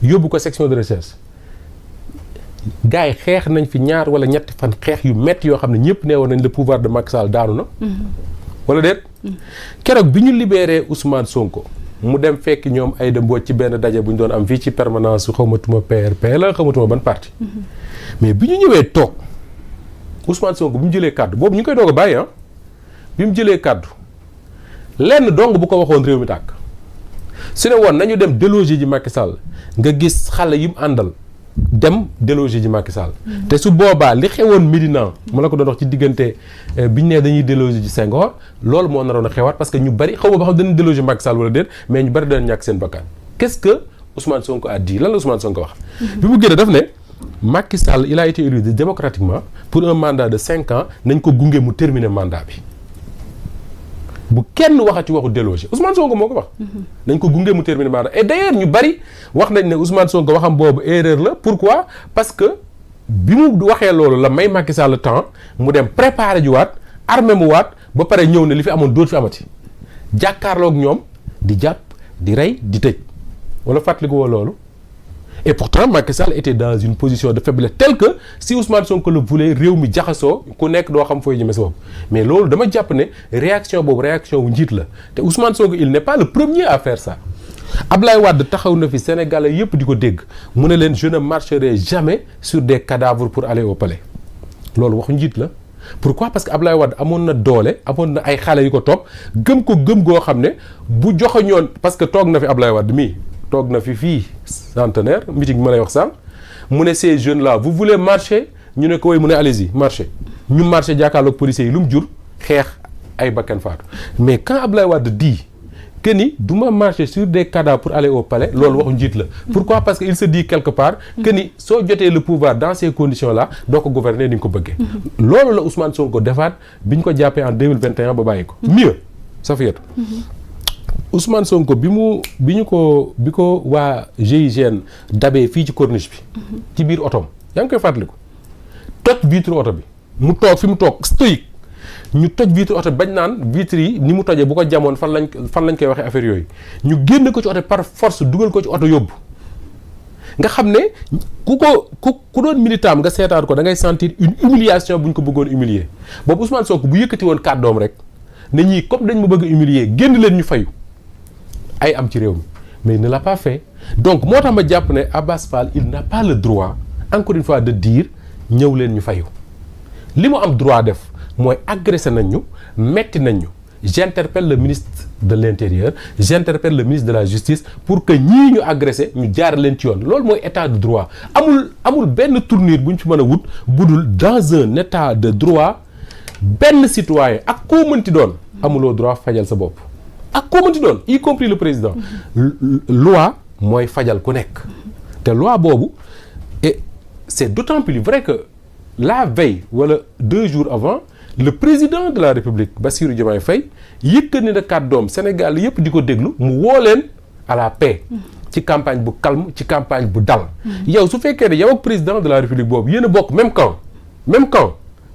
yóbbu ko section de recherche. gars yi xeex nañ fi ñaar wala ñetti fan xeex yu metti yoo xam ne ñëpp nee woon nañ le pouvoir de Macky Sall daanu na. wala déet. keroog bi ñu libéré Ousmane Sonko mu dem fekk ñoom Aïda Mbodj ci benn daje bu ñu doon am fii ci permanence su xamatuma PRP la xamatuma ban parti. mais bi ñu ñëwee toog Ousmane Sonko bu mu jëlee kàddu boobu ñu ngi koy doog a bàyyi bi mu jëlee kàddu lenn dong bu ko waxoon réew mi tàkk su ne woon nañu dem déloger ji Macky Sall nga gis xale yi mu àndal. dem déloger ji Macky Sall. te su boobaa li xewoon Médina ma la ko doon wax ci diggante bi ñu nee dañuy déloger ji Senghor loolu moo naroon a xewaat parce que ñu bari xaw ma ba xam dañuy déloger Macky Sall wala déet mais ñu bari dañu ñàkk seen bakkan. qu'est-ce que Ousmane Sonko a dit lan la Ousmane Sonko wax. bi mu génne daf ne Macky Sall il a été élu démocratiquement pour un mandat de 5 ans nañ ko gunge mu terminer mandat bi. bu kenn waxati waxu déloger Ousmane Sonko moo ko wax. nañ ko gunge mu terminer mandat et d'ailleurs ñu bari wax nañ ne Ousmane Sonko waxam boobu erreur la pourquoi parce que bi mu waxee loolu la may Macky Sall le temps mu dem préparer ju waat armé mu waat ba pare ñëw ne li fi amoon dootu fi amati jàkkaarloog ñoom di jàpp di rey di tëj wala fàttaliku woo loolu. Et pourtant Macky Sall était dans une position de faiblesse telle que si Ousmane Sonko le voulait réew mi jaxasoo ku nekk doo xam fooy jëmee sa bopp mais loolu dama jàpp ne réaction boobu réaction wu njiit la te Ousmane Sonko il n'est pas le premier à faire ça. Ablaye Wade taxaw na fi Sénégalais yëpp di ko dégg mu ne leen je ne marcherai jamais sur des cadavres pour aller au palais loolu waxu njiit la. Pourquoi? Parce que Ablaye Wade amoon na doole amoon na ay xale yu ko topp gëm ko gëm goo xam ne bu joxoñoon parce que toog na fi Ablaye Wade mii toog na fi fii centenaire meeting bi ma lay wax sànq mu ne ces jeunes là vous voulez marcher ñu ne ko woy mu ne allez-y marcher ñu marcher jàkkaarloog policiers yi lu mu jur xeex ay bakkan faatu mais quand Ablaye Wade dit que ni du ma marcher sur des cadavres pour aller au palais loolu waxu njiit la. Pourquoi? Parce que il se dit quelque part que ni soo jotee le pouvoir dans ces conditions là doo ko gouverner ni nga ko bëggee. loolu la Ousmane Sonko defaat bi ñu ko jàppee en 2021 ba bàyyi ko. mieux Safiatou Ousmane Sonko bi ko waa GIGN dabee fii ci corniche bi. ci biir otoom yaa ngi koy fàttaliku toj vitre oto bi mu toog fi mu toog stoïque. ñu toj vitre oto bañ naan vitre yi ni mu tojee bu ko jamoon fan lañ koy waxee affaire yooyu ñu génn ko ci oto par force dugal ko ci oto yóbbu nga xam ne ku doon militant nga seetaan ko da ngay sentir une humiliation bu ñu ko bëggoon humilier boobu Ousmane Sonko bu yëkkati woon kàddoom rek ne ñii comme dañ ma bëgg a humilier génn leen ñu fayu ay am ci réew mi mais il ne l'a pas fait donc moo tax ma jàpp ne Abass Fall il n'a pas le droit encore une fois de dire ñëw leen ñu fayu li mu am droit def mooy agressé nañ ñu metti nañ ñu j'interpelle le ministre de l'intérieur j'interpelle le ministre de la justice pour que ñii ñu agressé ñu jaar leen ci yoon loolu mooy état de droit amul benn tournure bu ñu fi mën a wut budul dans un état de droit benn citoyen ak koo mënti doon amuloo droit fajal sa bopp ak koo mënti doon y compris le président loi mooy fajal ku nekk te loi boobu et c'est d'autant plus vrai que la veille wala 2 jours avant le président de la République Bassirou Diomaye Faye yëkkati na kàddoom Sénégal yëpp di ko déglu mu woo leen à la paix ci campagne bu calme ci campagne bu dal yow su fekkee ne yow ak président de la République boobu yéen a bokk même camp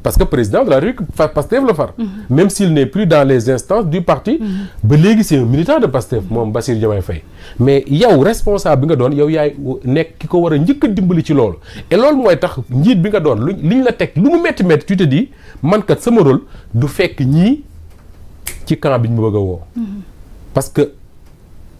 parce que président de la République Pastef la far même s'il n'est plus dans les instances du parti ba léegi c'est un militant de Pastef moom Bassirou Diomaye Faye mais yow responsable bi nga doon yow yaay nekk ki ko war a njëkk a dimbali ci loolu et loolu mooy tax njiit bi nga doon liñ la teg lu mu métti tu te dis man kat sama rôle du fekk ñii ci camp bi ñu ma bëgg a woo parce que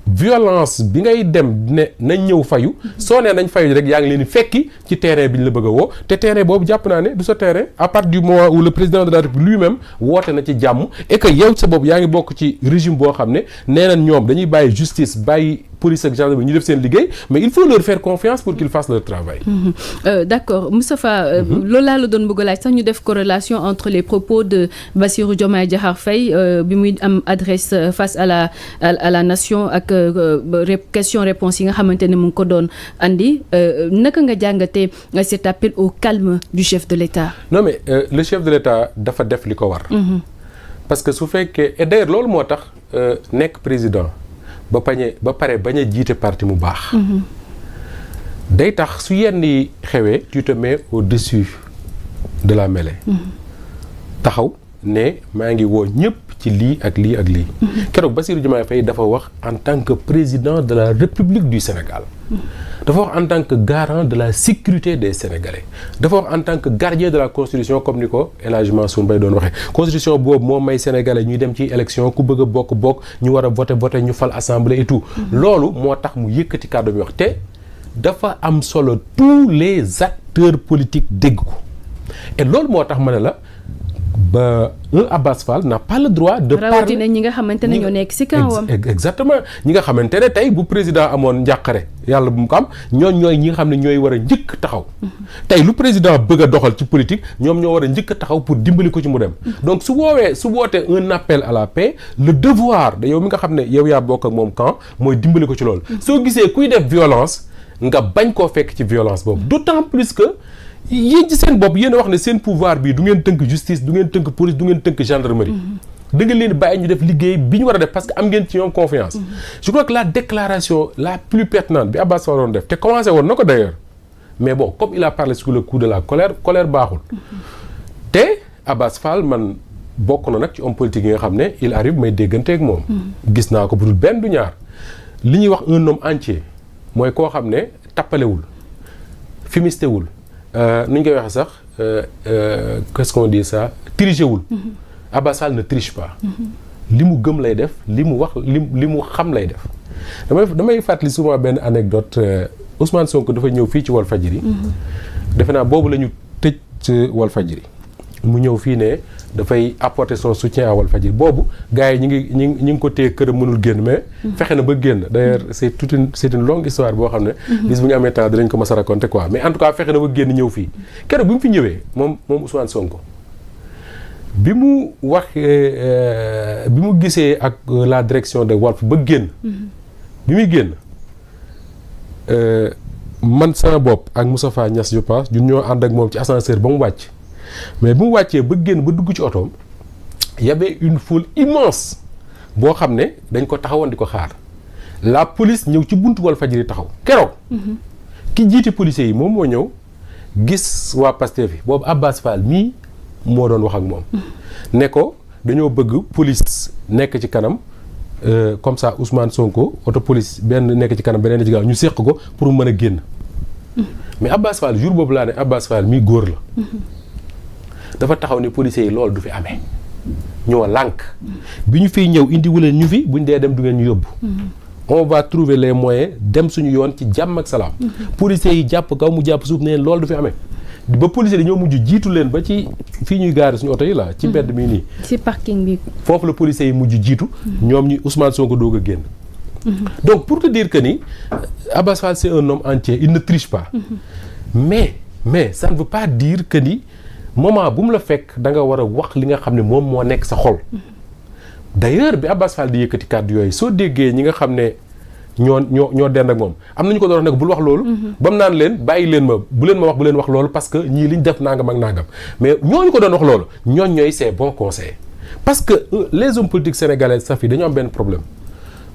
violence bi ngay dem ne nañ ñëw fayu soo nee nañ fayu rek yaa ngi leen di fekki ci terrain bi ñu la bëgg a woo te terrain boobu jàpp naa ne du sa terrain à partir du moment où le président de la République lui-même woote na ci jàmm et que yow sa bopp yaa ngi bokk ci régime boo xam ne nee nañ ñoom dañuy bàyyi justice bàyyi police ak gendarmerie ñu def seen liggéey mais il faut leur faire confiance pour qu'ils fassent leur travail. D'accord Moustapha loolu laa la doon bëgg a laaj sax ñu def corrélation entre les propos de Bassirou Diomaye Diakhar Faye bi muy am adresse face à la nation ak question réponse yi nga xamante ne mu ngi ko doon andi naka nga jàngatee cet appel au calme du chef de l'État. Non mais le chef de l'État dafa def li ko war. parce que su fekkee et d'ailleurs loolu moo tax nekk président. ba pare bañ a jiite parti mu baax. day tax su yenn yi xewee tu te mets au-dessus de la mêlée. taxaw ne maa ngi woo ñëpp ci lii ak lii ak lii. keroog Bassirou Diomaye Faye dafa wax en tant que président de la République du Sénégal. dafa wax en tant que garant de la sécurité des Sénégalais. dafa wax en tant que gardien de la constitution comme ni ko El Hadji Mansour Mbaye doon waxee constitution boobu moo may Sénégalais ñuy dem ci élection ku bëgg a bokk ñu war a voter ñu fal assemblée et tout. loolu moo tax mu yëkkati kàddu bi wax te dafa am solo tous les acteurs politiques dégg ko et loolu moo tax ma ne la. ba un Abass Fall n'a pas le droit de parler rawatina ñi nga xamante ne ñoo nekk ci kawam. exactement ñi nga xamante ne tey bu président amoon njàqare yàlla bu mu ko am ñooy ñi nga xam ne ñooy war a njëkk taxaw. tey lu président bëgg a doxal ci politique ñoom ñoo war a njëkk taxaw pour dimbali ko ci mu dem. donc su wootee un appel à la paix le devoir de yow mi nga xam ne yow yaa bokk ak moom camp mooy dimbali ko ci loolu. soo gisee kuy def violence nga bañ koo fekk ci violence boobu d'autant plus que. yéen ci seen bopp yéen a wax ne seen pouvoir bi du ngeen tënk justice du ngeen tënk police du ngeen tënk gendarmerie. da ngeen leen bàyyi ñu def liggéey bi ñu war a def parce que am ngeen ci ñoom confiance. je crois que la déclaration la plus pertinente bi Abass waroon def te commencé woon na ko d'ailleurs mais bon comme il a parlé sous le coup de la colère baaxul. te Abass Fall man bokk na nag ci homme politique yi nga xam ne il arrive may dégganteeg moom. gis naa ko bu dul benn du ñaar li ñuy wax un homme entier mooy koo xam ne tappalewul fumistewul nu ñu koy waxee sax qu'est-ce qu'on dit ça trichewul. Abass Fall ne triche pas. li mu gëm lay def li mu wax li mu xam lay def damay fàttali souvent benn anecdote Ousmane Sonko dafa ñëw fii ci Walfadjri. defe naa boobu la ñu tëj ci Walfadjri mu ñëw fii ne dafay apporter son soutien à Walfadjri boobu gars yi ñi ngi ko téye këram mënul génn mais fexe na ba génn d'ailleurs c'est une longue histoire boo xam ne bis bu ñu amee temps dinañ ko mas a raconter quoi mais en tout cas fexe na ba génn ñëw fii keroog bi mu fi ñëwee moom Ousmane Sonko bi mu gisee ak la direction de Walf ba génn bi muy génn man sama bopp ak Moustapha Niass je pense ñun ñoo ànd ak moom ci ascenseur ba mu wàcc mais bu mu wàccee ba génn ba dugg ci otoom y avait une foule immense boo xam ne dañ ko taxawoon di ko xaar la police ñëw ci buntu Walfadjri taxaw keroog ki jiite policiers yi moom moo ñëw gis waa Pastef yi boobu Abass Fall mii moo doon wax ak moom ne ko dañoo bëgg police nekk ci kanam comme ça Ousmane Sonko auto police benn nekk ci kanam beneen ci gaaw ñu séq ko pour mu mën a génn mais Abass Fall jour boobu laa ne Abass Fall mii góor la dafa taxaw ne policiers yi loolu du fi amee ñoo lànk bi ñu fiy ñëw indi wuleen ñu fi buñ dee dem du ngeen ñu yóbbu on va trouver les moyens dem suñu yoon ci jàmm ak salaam policiers yi jàpp kaw mu jàpp suuf ne loolu du fi amee ba policiers yi ñoo mujj jiitu leen ba ci fii ñuy gaare suñu oto yi la ci mbedd mi nii ci parking bi foofu la policiers yi mujj jiitu ñoom ñi Ousmane Sonko doog a génn donc pour te dire que ni Abass Fall c'est un homme entier il ne triche pas mais ça ne veut pas dire que ni moment bu mu la fekk da nga war a wax li nga xam ne moom moo nekk sa xol d'ailleurs bi Abass Fall di yëkkati kàddu yooyu soo déggee ñi nga xam ne ñoo dend ak moom am nañu ko doon nekk bul wax loolu ba mu naan leen bàyyi leen ma bu leen wax loolu parce que ñii liñ def nangam ak nangam mais ñooñu ko doon wax loolu ñooy c'est bon conseil parce que les hommes politiques sénégalais sax yi dañu am benn problème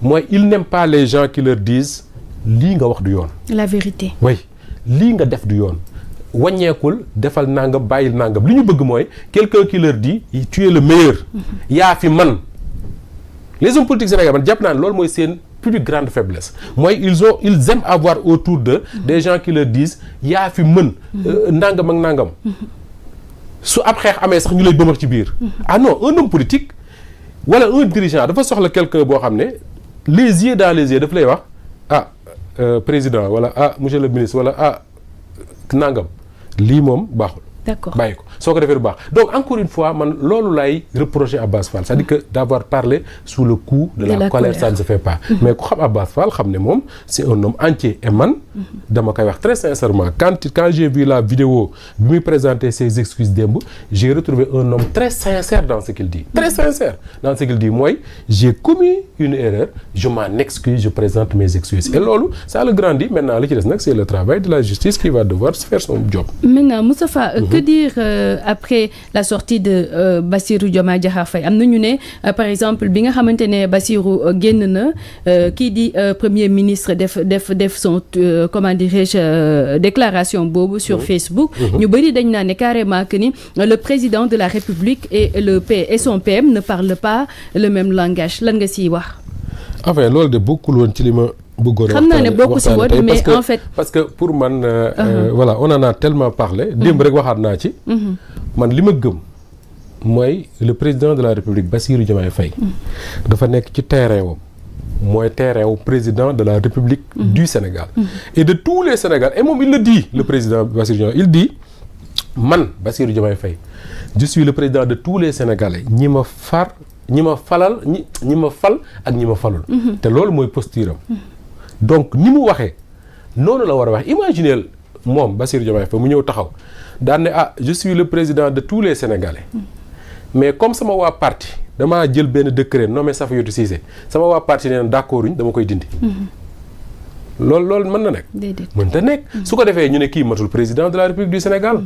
mooy ils n'aiment pas les gens qui leur disent lii nga wax du yoon la vérité oui lii nga def du yoon wàññeekul defal nangam bàyyil nangam li ñu bëgg mooy quelqu'un qui leur dit tu es le meilleur yaa fi man les hommes politiques sénégalais man jàpp naa ne loolu mooy seen plus grande faiblesse mooy ils aiment avoir autour d'eux des gens qui leur disent yaa fi mën nangam ak nangam su ab xeex amee sax ñu lay bëmax ci biir ah non un homme politique wala un dirigeant dafa soxla quelqu'un boo xam ne les yeux dans les yeux daf lay wax président wala monsieur le ministre wala nangam lii moom baaxul. D'accord. bàyyi ko soo ko defee du baax donc encore une fois man loolu laay reprocher Abass Fall c'est-à-dire que d'avoir parlé sous le coup de la colère ça ne se fait pas mais ku xam Abass Fall xam ne moom c'est un homme entier et man dama koy wax très sincèrement quand j'ai vu la vidéo bi muy présenter ses excuses démb j'ai retrouvé un homme très sincère dans ce qu'il dit très sincère dans ce qu'il dit mooy j'ai commis une erreur je m'en excuse je présente mes excuses et loolu ça le grandit maintenant li ci des nag c'est le travail de la justice qui va devoir faire son job. Maintenant Moustapha que dire après la sortie de Bassirou Diomaye Diakhar Faye am na ñu ne par exemple bi nga xamante ne Bassirou génn na kii di premier ministre def son comment dirais-je déclaration boobu sur Facebook ñu bëri dañ naa ne carrément que ni le président de la République et son PM ne parlent pas le même langage lan nga siy wax. enfin loolu de bokkul woon ci li ma bëggoon xam naa ne bokku si woon mais en fait parce que pour man voilà on en a tellement parlé démb rek waxaat naa ci man li ma gëm mooy le président de la République Bassirou Diomaye Faye dafa nekk ci terrain wam mooy terrain wu président de la République du Sénégal et de tous les Sénégalais et moom il le dit le président Bassirou Diomaye il dit man Bassirou Diomaye Faye je suis le président de tous les Sénégalais ñi ma fal ak ñi ma falul te loolu mooy posture am donc ni mu waxee noonu la war a wax imaginez moom Bassirou Diomaye Faye mu ñëw taxaw daan ne je suis le président de tous les Sénégalais mais comme sama waa parti damaa jël benn décret nommé Safiatou Cissé sama waa parti nee na d'accord uñ dama koy dindi loolu mën na nekk mënta nekk su ko defee ñu ne kii matul président de la République du Sénégal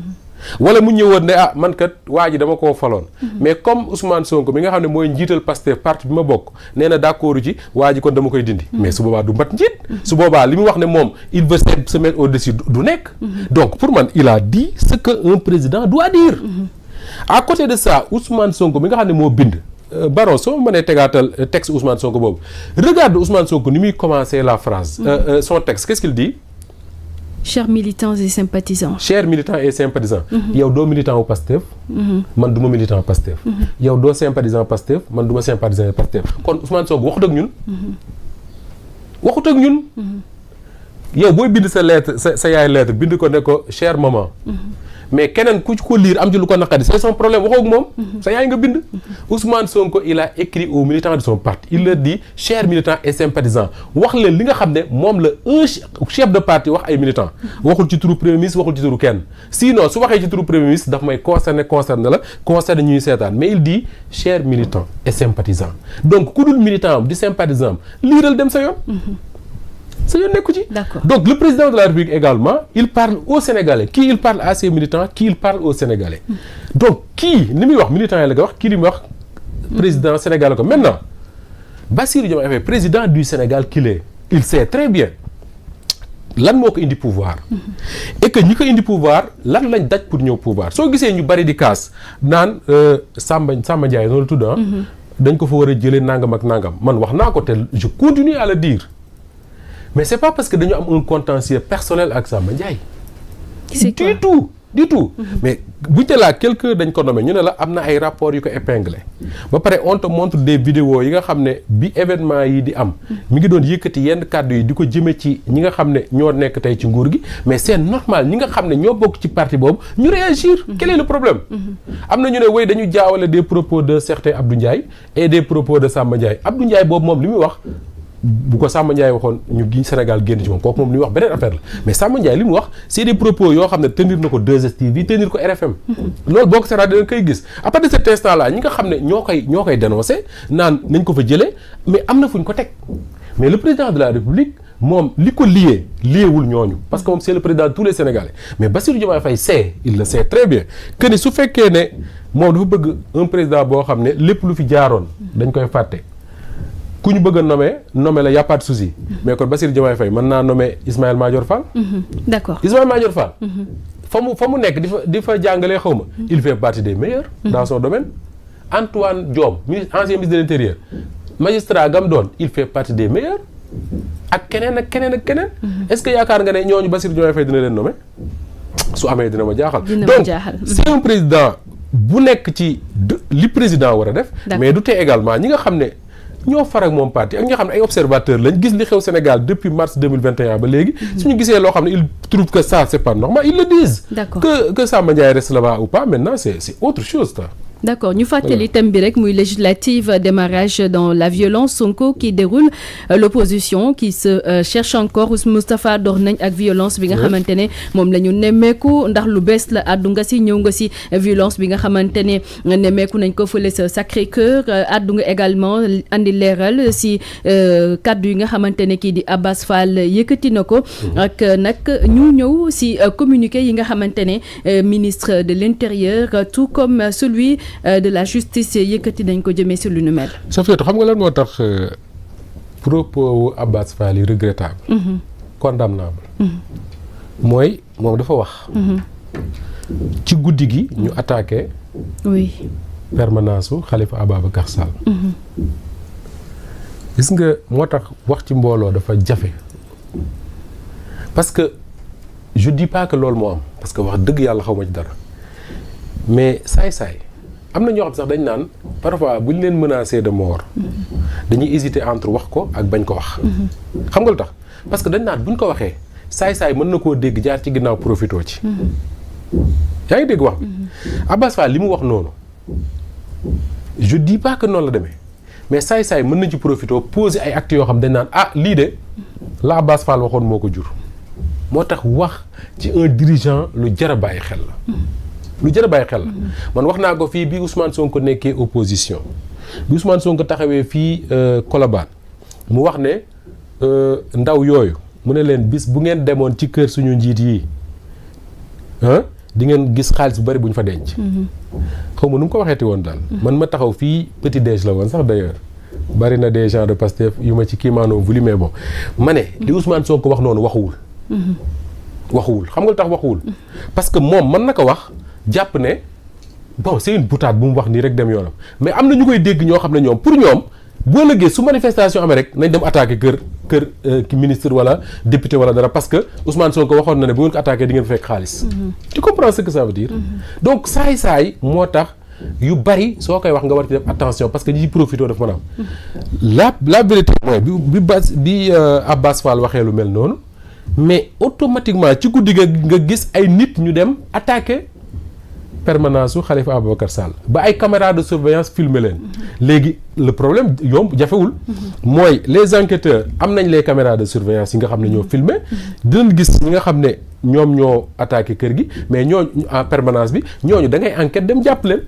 wala mu ñëwoon ne man kat waa ji dama koo faloon mais comme Ousmane Sonko mi nga xam ne mooy njiital Pastef parti bi ma bokk nee na d'accord ci waa ji kon dama koy dindi mais su boobaa du mat njiit su boobaa li mu wax ne moom il veut se mettre au-dessus du nekk donc pour man il a dit ce que un président doit dire à côté de ça Ousmane Sonko mi nga xam ne moo bind Baron soo ma mënee tegaatal texte Ousmane Sonko boobu regarde Ousmane Sonko ni muy commencer la phrase son texte qu'est-ce qu'il dit? Chers militants et sympathisants. Chers militants et sympathisants. yow doo militant wu Pastef. man du ma militant Pastef. yow doo sympathisant Pastef man du ma sympathisant Pastef kon Ousmane Sonko waxut ak ñun. waxut ak ñun. yow booy bind sa lettre sa yaay lettre bind ko ne ko chère maman. mais keneen ku ko lire am ci lu ko naqari c'est son problème waxoo ak moom. sa yaay nga bind. Ousmane Sonko il a écrit aux militants de son parti il leur dit chers militants et sympathisants wax leen li nga xam ne moom la un chef de parti wax ay militants. waxul ci turu premier ministre waxul ci turu kenn sinon su waxee ci turu premier ministre daf may concerné la concerné ñuy seetaan mais il dit chers militants et sympathisants donc ku dul militant am di sympathisant am liiral dem sa yoon. sa yoon nekku ci. Donc le président de la République également il parle aux Sénégalais kii il parle à ses militants kii il parle aux Sénégalais donc kii li muy wax militants yi la ko wax kii li muy wax président Sénégal ko maintenant Bassirou Diomaye Faye président du Sénégal qu'il est il sait très bien lan moo ko indi pouvoir et que ñi ko indi pouvoir lan lañ daj pour ñëw pouvoir soo gisee ñu bari di kaas naan Samba Ndiaye noonu la tudd dañ ko fa war a jëlee nangam ak nangam man wax naa ko te je continue à le dire mais c'est pas parce que dañu am un contentieux personnel ak Samba Ndiaye. du tout mais buñ te laa quelqu'un dañ ko nommé ñu ne la am na ay rapports yu ko épinglé ba pare on te montre des vidéos yi nga xam ne bi événement yi di am mi ngi doon yëkkati yenn kàddu yi di ko jëme ci ñi nga xam ne ñoo nekk tey ci nguur gi mais c'est normal ñi nga xam ne ñoo bokk ci parti boobu ñu réagir quel est le problème am na ñu ne way dañu jaawale des propos de certain Abdou Ndiaye et des propos de Samba Ndiaye Abdou Ndiaye boobu moom li muy wax bu ko Samba Ndiaye waxoon ñu gi Sénégal génn ci moom kooku moom li muy wax beneen affaire la mais Samba Ndiaye li mu wax c'est des propos yoo xam ne tenir na ko 2STV tenir ko RFM loolu boo ko seetaa danga koy gis à partir de cet instant là ñi nga xam ne ñoo koy dénoncer naan nañ ko fa jëlee mais am na fu ñu ko teg mais le président de la République moom li ko liéwul ñooñu parce que moom c'est le président de tous les Sénégalais mais Bassirou Diomaye Faye il le sait très bien que ni su fekkee ne moom dafa bëgg un président boo xam ne lépp lu fi jaaroon dañ koy fàtte ku ñu bëgg a nommer la y a pas de souci mais kon Bassirou Diomaye Faye mën naa nommer Ismaïla Madior Fall. D'accord Ismaïla Madior Fall. fa mu nekk di fa jàngalee xaw ma. il fait partie des meilleurs. dans son domaine. Antoine Diome ancien ministre de l'Intérieur magistrat gam doon il fait partie des meilleurs. ak keneen. est-ce que yaakaar nga ne ñooñu Bassirou Diomaye Faye dina leen nommer su amee dina ma jaaxal. donc c'est un président bu nekk ci li président war a def. mais du tee également ñi nga xam ne. ñoo far ak moom parti ak ñoo xam ne ay observateurs lañ gis li xew Sénégal depuis mars 2021 ba léegi suñu gisee loo xam ne ils trouvent que ça c'est pas normal ils le disent. D'accord. que Samba Ndiaye reste là-bas ou pas maintenant c'est autre chose ça. D'accord ñu fàttali thème bi rek muy législative démarrage dans la violence Sonko qui déroule l'opposition qui se cherche encore Moustapha door nañ ak violence bi nga xamante ne moom la ñu nemmeeku ndax lu bees la àddu nga si ñëw nga si violence bi nga xamante ne nemmeeku nañ ko fële sa Sacré-Cœur àddu nga également andi leeral si kaddu yi nga xamante ne kii di Abass Fall yëkkati na ko ak nag ñu ñëw si communiqué yi nga xamante ne ministre de l'Intérieur tout comme celui de la justice yëkkati dañ ko jëmee si lu nu mel. Safiatou xam nga lan moo tax propos wu Abass Fall yi regrettable. condamnable. mooy moom dafa wax. ci guddi gi ñu attaqué. oui. permanence su Khalifa Ababacar Sall. gis nga moo tax wax ci mbooloo dafa jafe parce que je dis pas que loolu moo am parce que wax dëgg yàlla xaw ma ci dara mais saay-saay. am na ñoo xam sax dañ naan parfois bu ñu leen menacé de mort dañuy hésiter entre wax ko ak bañ ko wax. xam nga lu tax parce que dañ naan buñ ko waxee saay-saay mën na koo dégg jaar ci ginnaaw profitoo ci. yaa ngi dégg wax bi. Abass Fall li mu wax noonu je dis pas que noonu la demee mais saay-saay mën na ci profitoo poser ay actes yoo xam dañ naan lii de la Abass Fall waxoon moo ko jur. moo tax wax ci un dirigeant lu jar a bàyyi xel la. lu jar a bàyyi xel la man wax naa ko fii bi Ousmane Sonko nekkee opposition bi Ousmane Sonko taxawee fii Colobane mu wax ne ndaw yooyu mu ne leen bis bu ngeen demoon ci kër suñu njiit yi di ngeen gis xaalis bu bari bu ñu fa denc. xaw ma nu mu ko waxeeti woon daal. man ma taxaw fii petit déj la woon sax d'ailleurs bari na des gens de Pastef yu ma ci kiimaanoo voulu mais bon ma ne li Ousmane Sonko wax noonu waxuwul. waxuwul xam nga lu tax waxuwul. parce que moom mën na ko wax jàpp ne bon c'est une boutade bu mu wax nii rek dem yoonam mais am na ñu koy dégg ñoo xam ne ñoom pour ñoom boo lëggee su manifestation amee rek nañ dem attaquer kër ki ministre wala député wala dara parce que Ousmane Sonko waxoon na ne bu ngeen ko attaquer di ngeen fekk xaalis. tu comprends ce que ça veut dire. donc saay moo tax yu bari soo koy wax nga war ci def attention parce que ñi ci profité daf mën a am. la vérité mooy bi Abbas Fall waxee lu mel noonu. mais automatiquement ci guddi nga gis ay nit ñu dem attaquer permanence su Khalifa Ababacar Sall ba ay caméras de surveillance filmer leen léegi le problème yomb jafewul mooy les enquêteurs am nañ les caméras de surveillance yi nga xam ne ñoo filmer dinañ gis ñi nga xam ne ñoom ñoo attaqué kër gi mais ñooñu en permanence bi ñooñu da ngay enquête dem jàpp leen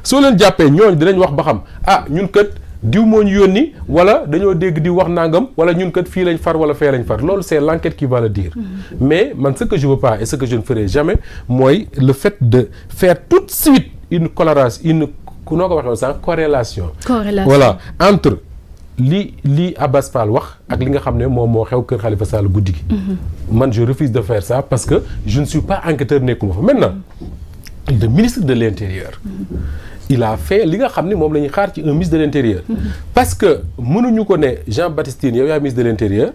soo leen jàppee ñooñu dinañ wax ba xam ñun kët diw moo ñu yónni wala dañoo dégg diw wax nangam wala ñun kat fii lañ far wala fee lañ far loolu c'est l'enquête qui va le dire. mais man ce que je veux pas et ce que je ne ferai jamais mooy le fait de faire tout de suite une corrélation voilà entre li Abbas Fall wax ak li nga xam ne moom moo xew kër Khalifa Sall guddi gi. man je refuse de faire ça parce que je ne suis pas enquêteur nekkuma fa maintenant le ministre de l'Intérieur. il a fait li nga xam ne moom la ñuy xaar ci un ministre de l'Intérieur. parce que mënuñu ko ne Jean-Baptiste Tine yow yaa ministre de l'Intérieur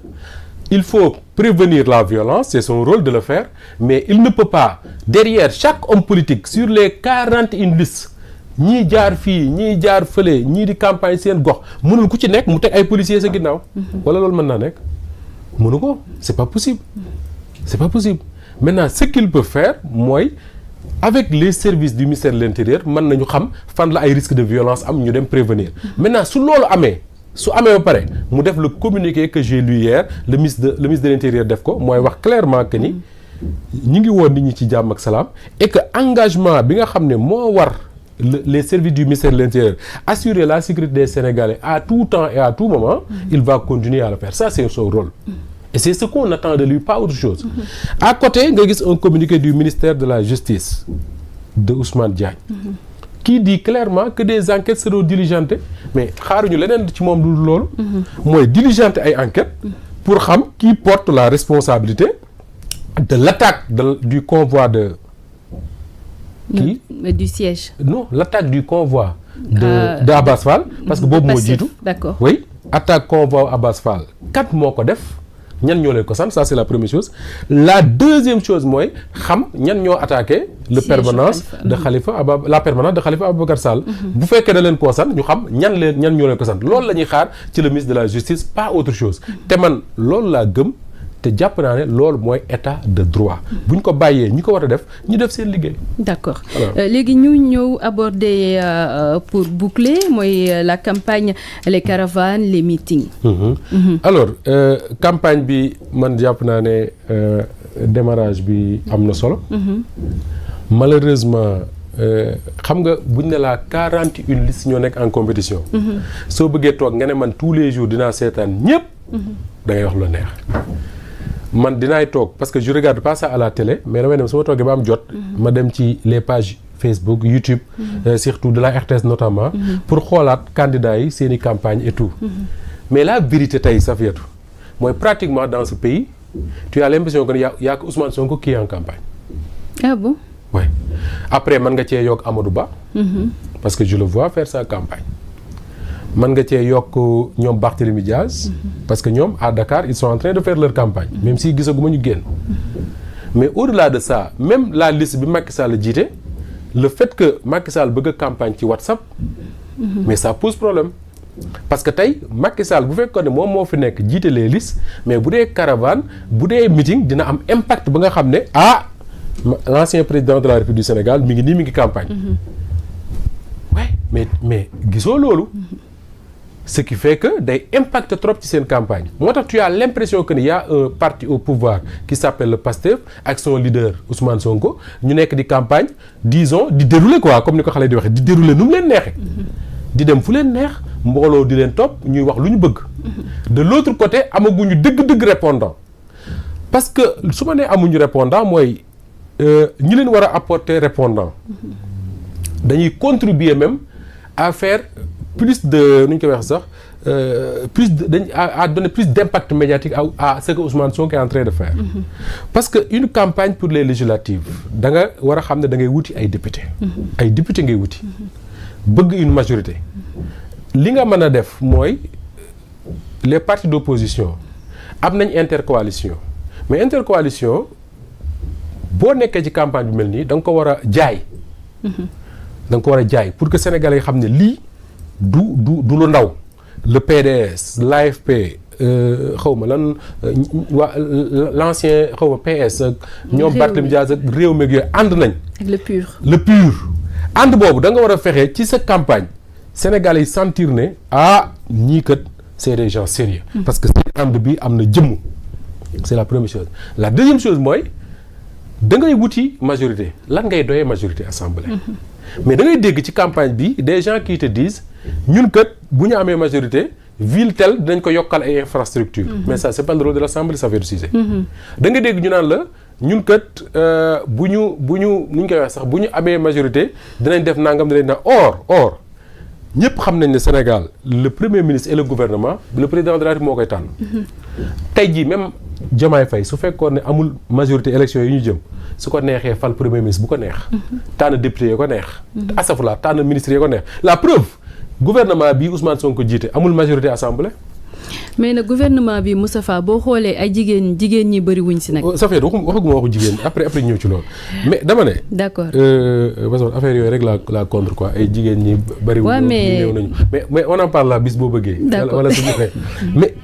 il faut prévenir la violence c'est son rôle de le faire mais il ne peut pas derrière chaque homme politique sur les 41 listes ñii jaar fii ñii jaar fële ñii di campagne seen gox mënul ku ci nekk mu teg ay policiers sa ginnaaw. wala loolu mën naa nekk mënu ko c'est pas possible. maintenant ce qu'il peut faire mooy. avec les services du ministère de l'Intérieur mën nañu xam fan la ay risques de violence am ñu dem prévenir maintenant su loolu amee ba pare mu def le communiqué que j'ai lu hier le ministre de l'Intérieur def ko mooy wax clairement que ni ñu ngi woon nit ñi ci jàmm ak salaam et que engagement bi nga xam ne moo war les services du ministère de l'Intérieur assurer la sécurité des Sénégalais à tout temps et à tout moment il va continuer à le faire ça c'est son rôle. Et c'est ce qu'on attend de lui, pas autre chose. À côté, nga gis un communiqué du ministère de la Justice de Ousmane Diagne qui dit clairement que des enquêtes seront diligentées mais xaaruñu leneen ci moom lu loolu mooy diligenter ay enquêtes pour xam qui porte la responsabilité de l'attaque du convoi du siège. Non, l'attaque du convoi de Abbas Fall parce que boobu moo jiitu. D'accord. Oui, attaque convoi Abbas Fall kat moo ko def ñan ñoo leen ko sant ça c'est la première chose la deuxième chose mooy xam ñan ñoo attaqué la permanence de Khalifa Ababacar Sall bu fekkee da leen koo sant ñu xam ñan ñoo leen ko sant loolu la ñuy xaar ci le ministre de la justice pas autre chose te man loolu laa gëm te jàpp naa ne loolu mooy état de droit bu ñu ko bàyyee ñi ko war a def ñu def seen liggéey. d'accord léegi ñu ñëw aborder pour boucler mooy la campagne les caravanes les meetings. alors campagne bi man jàpp naa ne démarrage bi am na solo. malheureusement xam nga buñ ne la 41 listes ñoo nekk en compétition. soo bëggee toog nga ne man tous les jours dinaa seetaan ñëpp. da ngay wax lu neex. man dinaay toog parce que je regarde pas ça à la télé mais damay dem su ma toogee ba am jot. ma dem ci les pages Facebook YouTube. surtout de la RTS notamment. pour xoolaat candidats yi seeni campagne et tout. mais la vérité tey Safiatou mooy pratiquement dans ce pays tu as l'impression que y a que Ousmane Sonko qui est en campagne. Ah bon? Oui. Après mën nga cee yokk Amadou Ba. parce que je le vois faire sa campagne. mën nga cee yokk ñoom Barthélémy Diaz parce que ñoom à Dakar ils sont en train de faire leur campagne même si gisaguma ñu génn mais au-delà de ça même la liste bi Macky Sall jiite le fait que Macky Sall bëgg a campagne ci WhatsApp mais ça pose problème parce que tey Macky Sall bu fekkoon ne moom moo fi nekk jiite les listes mais bu dee caravane bu dee meeting dina am impact ba nga xam ne l'ancien président de la République du Sénégal mi ngi campagne ouais mais gisoo loolu ce qui fait que day impacte trop ci seen campagne moo tax tu as l'impression que y a un parti au pouvoir qui s'appelle le PASTEF ak son leader Ousmane Sonko ñu nekk di campagne disons di dérouler quoi comme ni ko xale di waxee di dérouler nu mu leen neexee di dem fu leen neex mbooloo di leen topp ñuy wax lu ñu bëgg de l'autre côté amaguñu dëgg-dëgg répondant parce que su ma nee amuñu répondant mooy ñi leen war a apporter répondant dañuy contribuer même à faire plus de nu ñu koy wax sax à donner plus d'impact médiatique à ce que Ousmane Sonko est en train de faire. Parce que une campagne pour les législatives da nga war a xam ne da ngay wuti ay député ay député ngay wuti bëgg une majorité li nga mën a def mooy les partis d'opposition am nañ intercoalition mais intercoalition boo nekkee ci campagne bi mel nii da nga ko war a jaay da nga ko war a jaay pour que sénégalais yi xam ne lii du lu ndaw le PDS l'AFP xaw ma lan waa l'ancien xaw ma PS ak ñoom Barthélémy Dias ak réew meeg yooyu ànd nañ ak le pur ànd boobu da nga war a fexe ci sa campagne sénégalais yi sentir ne ñii kat c'est des gens sérieux parce que seen ànd bi am na jëmm c'est la première chose la deuxième chose mooy da ngay wuti majorité lan ngay doyee majorité assemblée mais da ngay dégg ci campagne bi des gens qui te disent ñun kat bu ñu amee majorité ville telle dinañ ko yokkal ay infrastructures mais ça c'est pas le rôle de l'Assemblée, ça fait du Cissé da nga dégg ñu naan la ñun kat bu ñu nu ñu koy wax sax bu ñu amee majorité dinañ def nangam dinañ na or ñëpp xam nañ ne Sénégal le premier ministre et le gouvernement le président de la République moo koy tànn tey jii même Diomaye Faye su fekkoon ne amul majorité élection yi ñu jëm su ko neexee fal premier ministre bu ko neex tànn député yi ko neex asafula tànn ministre yi ko neex la preuve gouvernement bi Ousmane Sonko jiite amul majorité assemblée. mais nag gouvernement bi Moustapha boo xoolee ay jigéen ñi bëri wuñ si nag. ça fait waxaguma waxu jigéen après ñëw ci loolu mais dama ne. d'accord parce que affaire yooyu rek la contre quoi ay jigéen ñi bëri wuñ. waaw néew nañu mais on en parle là bis boo bëggee. d'accord wala su ñu mais.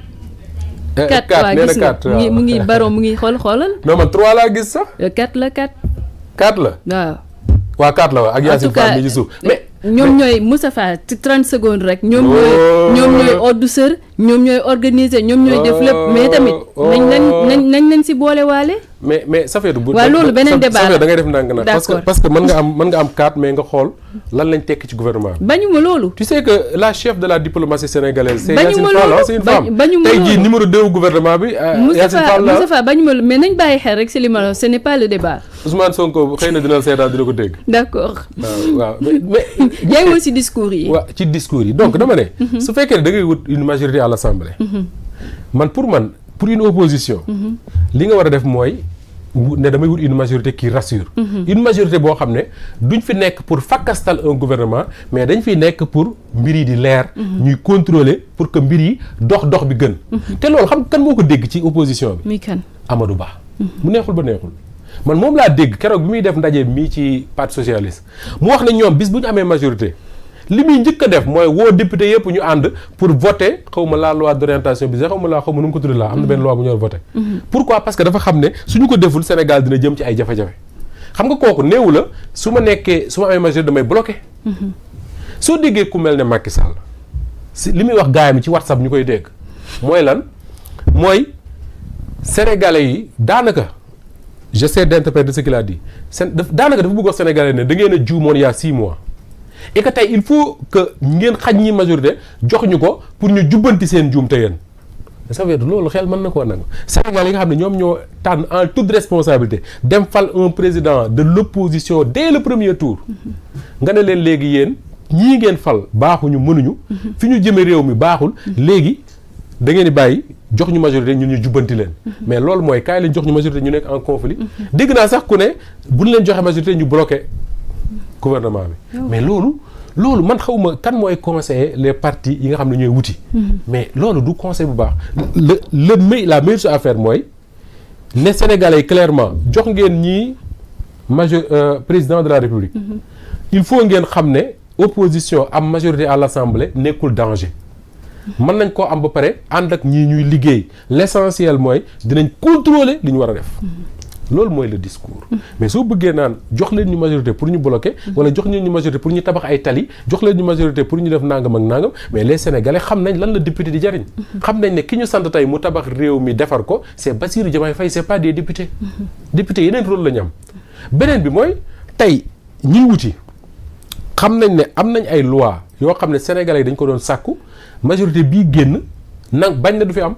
4 nee na 4 waaw mu ngi baron mu ngi xoolal. non man 3 laa gis sax. 4 la 4. 4 la. waaw. waa 4 la waaw ak Yacine Fall mi ci suuf mais. ñoom ñooy Moustapha ci 30 secondes rek. ñoom ñooy ordre sër ñoom ñooy organiser ñoom ñooy def lépp mais tamit. nañ leen si boole waale. mais Safeetu bu. waaw loolu beneen débat la da ngay def ndànk nag. parce que mën nga am 4 mais nga xool lan lañ tekki ci gouvernement bi. bañu ma loolu. tu sais que la chef de la diplomatie sénégalaise. c'est bañu Yacine ma Fall loolu c'est une femme. bañu ma loolu tey jii numéro 2 gouvernement bi. Yacine Fall la Moustapha bañu ma loolu mais nañ bàyyi xel rek si li ma la ce n'est pas le débat. Ousmane Sonko xëy na dina seetaan dina ko dégg. d'accord. waaw mais. yaa ngi woon si discours yi. waaw ci discours yi donc dama ne. su fekkee ne da ngay wut une majorité à l'Assemblée. pour une opposition. li nga war a def mooy. ne damay wut une majorité qui rassure. une majorité boo xam ne duñ fi nekk pour fakkastal un gouvernement mais dañ fi nekk pour mbir yi di leer. ñuy contrôler pour que mbir yi dox bi gën. te loolu xam kan moo ko dégg ci opposition bi. muy kan Amadou Ba. mu neexul ba neexul man moom laa dégg keroog bi muy def ndaje mii ci parti socialiste mu wax ne ñoom bis bu ñu amee majorité. li muy njëkk a def mooy woo député yëpp ñu ànd pour voter xaw ma la loi d'orientation bi sax xaw ma nu mu ko tudd laa am na benn loi bu ñu war voter. pourquoi parce que dafa xam ne suñu ko deful Sénégal dina jëm ci ay jafe-jafe xam nga kooku néewu la su ma amee majorité damay bloqué. soo déggee ku mel ne Macky Sall si li muy wax gaayam ci WhatsApp ñu koy dégg mooy lan mooy sénégalais yi daanaka j'essaie d'interpréter ce qu'il a dit daanaka dafa bëgg wax sénégalais ne da ngeen a juumoon il y a 6 mois. et que tey il faut que ngeen xaj ñi majorité jox ñu ko pour ñu jubbanti seen juum te yéen ça veut dire loolu xel mën na koo nangu Sénégal yi nga xam ne ñoom ñoo tànn en toute responsabilité dem fal un président de l'opposition dès le premier tour nga ne leen léegi yéen ñii ngeen fal baaxuñu mënuñu fi ñu jëme réew mi baaxul léegi da ngeen di bàyyi jox ñu majorité ñun ñu jubbanti leen mais loolu mooy kaay leen jox ñu majorité ñu nekk en conflit dégg naa sax ku ne bu ñu leen joxe majorité ñu bloqué gouvernement bi mais loolu man xawma kan mooy conseiller les partis yi nga xam ne ñooy wuti mais loolu du conseil bu baax la meilleure chose à faire mooy les Sénégalais clairement jox ngeen ñii président de la République il faut ngeen xam ne opposition am majorité à l'Assemblée nekkul danger mën nañ koo am ba pare ànd ak ñii ñuy liggéey l'essentiel mooy dinañ contrôler li ñu war a def loolu mooy le discours mais soo bëggee naan jox leen ñu majorité pour ñu bloquer wala jox leen ñu majorité pour ñu tabax ay tali jox leen ñu majorité pour ñu def nangam ak nangam mais les Sénégalais xam nañ lan la député di jariñ xam nañ ne ki ñu sant tey mu tabax réew mi defar ko c'est Bassirou Diomaye Faye c'est pas des députés députés yeneen rôle la ñu am beneen bi mooy tey ñi wuti xam nañ ne am nañ ay loi yoo xam ne Sénégalais yi dañ ko doon sàkku majorité bii génn nag bañ na du fi am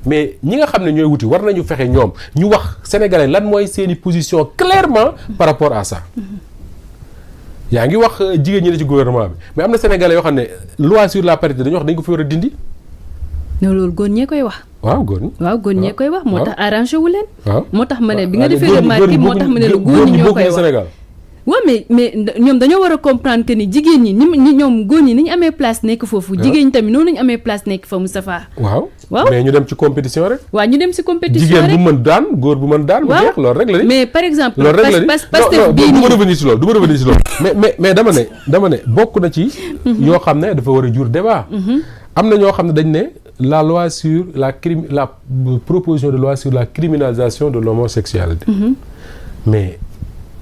mais ñi nga xam ne ñooy wuti war nañu fexe ñoom ñu wax sénégalais lan mooy seeni position clairement par rapport à ça. yaa ngi wax jigéen ñi ne ci gouvernement bi mais am na sénégalais yoo xam ne loi sur la parité dañu wax dañ ko fi war a dindi. non loolu góor ñee koy wax. waaw góor ñi. waaw góor ñee koy wax moo tax arrangé wu leen. waaw moo tax ma ne bi nga defee remarque moo tax ma ne la góor ñi ñoo koy wax Sénégal. waaw mais ñoom dañoo war a comprendre que ni jigéen ñi ni ñoom góor ñi ni ñu amee place nekk foofu. jigéen ñi tamit noonu ñu amee place nekk fa Moustapha. waaw waaw mais ñu dem ci compétition rek. waaw ñu dem si compétition jigéen rek bu mën daan góor bu mën daan. mu jeex loolu rek la ni. mais par exemple. loolu rek la ni Pastef bii du ma revenir si loolu du ma revenir si loolu. mais dama ne bokk na ci. yoo xam ne dafa war a jur débat. am na ñoo xam ne dañ ne la loi sur la proposition de loi sur la criminalisation de l'homosexualité. mais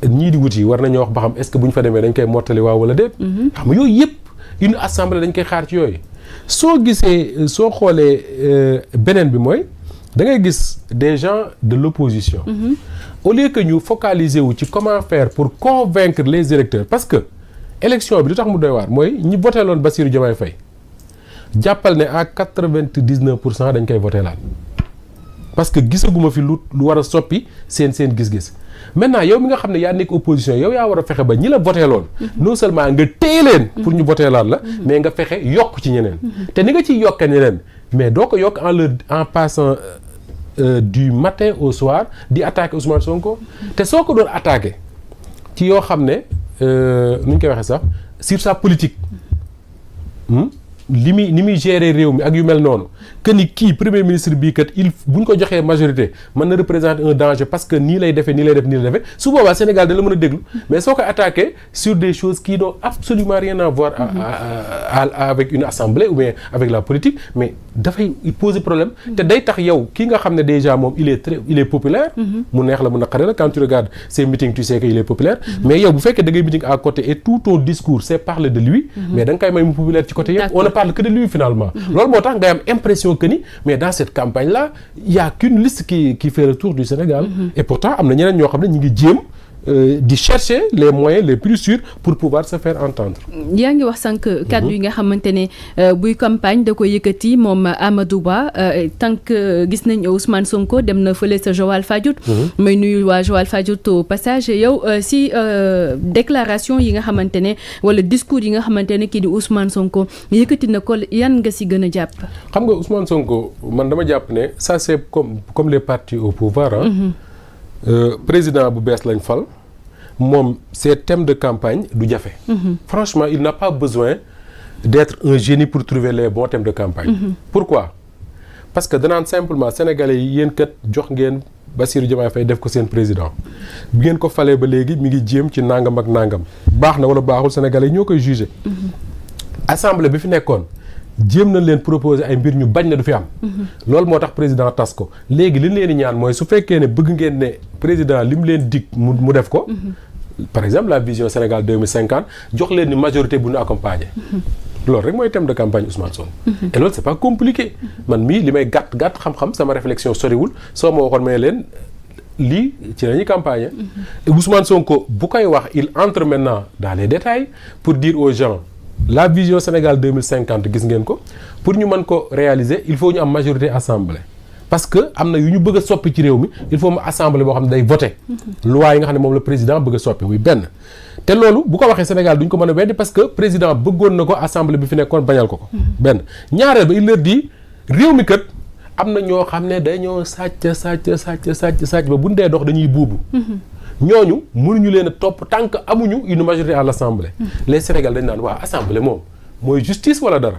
ñii di wuti war nañoo wax ba xam est-ce que bu ñu fa demee dañ koy mottali waaw wala déet. xam nga yooyu yëpp une assemblée dañ koy xaar ci yooyu. soo xoolee beneen bi mooy da ngay gis des gens de l'opposition. au lieu que ñu focaliser wu ci comment faire pour convaincre les électeurs parce que élection bi lu tax mu doy waar mooy ñi voté loon Bassirou Diomaye Faye jàppal ne à 99% dañ koy voté laat parce que gisaguma fi lu war a soppi seen gis-gis. maintenant yow mi nga xam ne yaa nekk opposition yow yaa war a fexe ba ñi la voté loon non seulement nga téye leen pour ñu voté laat la mais nga fexe yokk ci ñeneen te ni nga ciy yokkee ñeneen mais doo ko yokk en passant du matin au soir di attaquer Ousmane Sonko te soo ko doon attaquer ci yoo xam ne nu ñu koy waxee sax sur sa politique ni muy gérer réew mi ak yu mel noonu que ni kii premier ministre bii kat bu ñu ko joxee majorité mën na représenter un danger parce que nii lay defee su boobaa Sénégal da la mën a déglu mais soo ko attaqué sur des choses qui n'ont absolument rien à voir avec une assemblée ou bien avec la politique mais dafay poser problème te day tax yow kii nga xam ne déjà moom il est populaire mu neex la mu naqare la quand tu regardes ses meetings tu sais que il est populaire mais yow bu fekkee da ngay meeting à côté et tout ton discours c'est parler de lui mais da nga koy may mu populaire ci côté yëpp on ne parle que de lui finalement loolu moo tax ngay am impression que ni mais dans cette campagne là il y a qu'une liste qui fait le tour du Sénégal et pourtant am na ñeneen ñoo xam ne ñu ngi jéem di chercher les moyens les plus sûrs pour pouvoir se faire entendre. yaa ngi wax sànq kàddu yi nga xamante ne buy campagne da koy yëkkati moom Amadou Ba tant que gis nañ Ousmane Sonko dem na fële sa Joal Fadiouth. may nuyu waa Joal Fadiouth au passage yow si déclaration yi nga xamante ne wala discours yi nga xamante ne kii di Ousmane Sonko yëkkati na ko yan nga si gën a jàpp. xam nga Ousmane Sonko man dama jàpp ne ça c'est comme les partis au pouvoir président bu bees lañ fal moom ces thèmes de campagne du jafe. Franchement il n'a pas besoin d'être un génie pour trouver les bons thèmes de campagne. Pourquoi? Parce que danaan simplement sénégalais yi yéen kat jox ngeen Bassirou Diomaye Faye def ko seen président bi ngeen ko falee ba léegi mi ngi jéem ci nangam ak nangam baax na wala baaxul sénégalais yi ñoo koy juger. Assemblée bi fi nekkoon jéem nañ leen proposer ay mbir ñu bañ na du fi am. loolu moo tax président tas ko léegi li ñu leen di ñaan mooy su fekkee ne bëgg ngeen ne président li mu leen dig mu def ko. par exemple la vision Sénégal 2050 jox leen ni majorité bu ñu accompagner. loolu rek mooy thème de campagne Ousmane Sonko. et loolu c'est pas compliqué man mii li may gàtt xam-xam sama réflexion soriwul soo ma waxoon may leen lii ci la ñuy campagne. Ousmane Sonko bu koy wax il entre maintenant dans les détails pour dire aux gens. La vision Sénégal 2050 gis ngeen ko pour ñu mën ko réaliser il faut ñu am majorité assemblée parce que am na yu ñu bëgg a soppi ci réew mi il faut mu assemblée boo xam ne day voter loi yi nga xam ne moom la président bëgg a soppi muy benn te loolu bu ko waxee Sénégal duñ ko mën a weddi parce que président bëggoon na ko assemblée bi fi nekkoon bañal ko benn ñaareel ba il leur dit réew mi kat am na ñoo xam ne dañoo sàcc ba bu ñu dee dox dañuy buubu ñooñu mënuñu leen a topp tant que amuñu une majorité à l'Assemblée. Les Sénégalais dañ naan waa Assemblée moom mooy justice wala dara.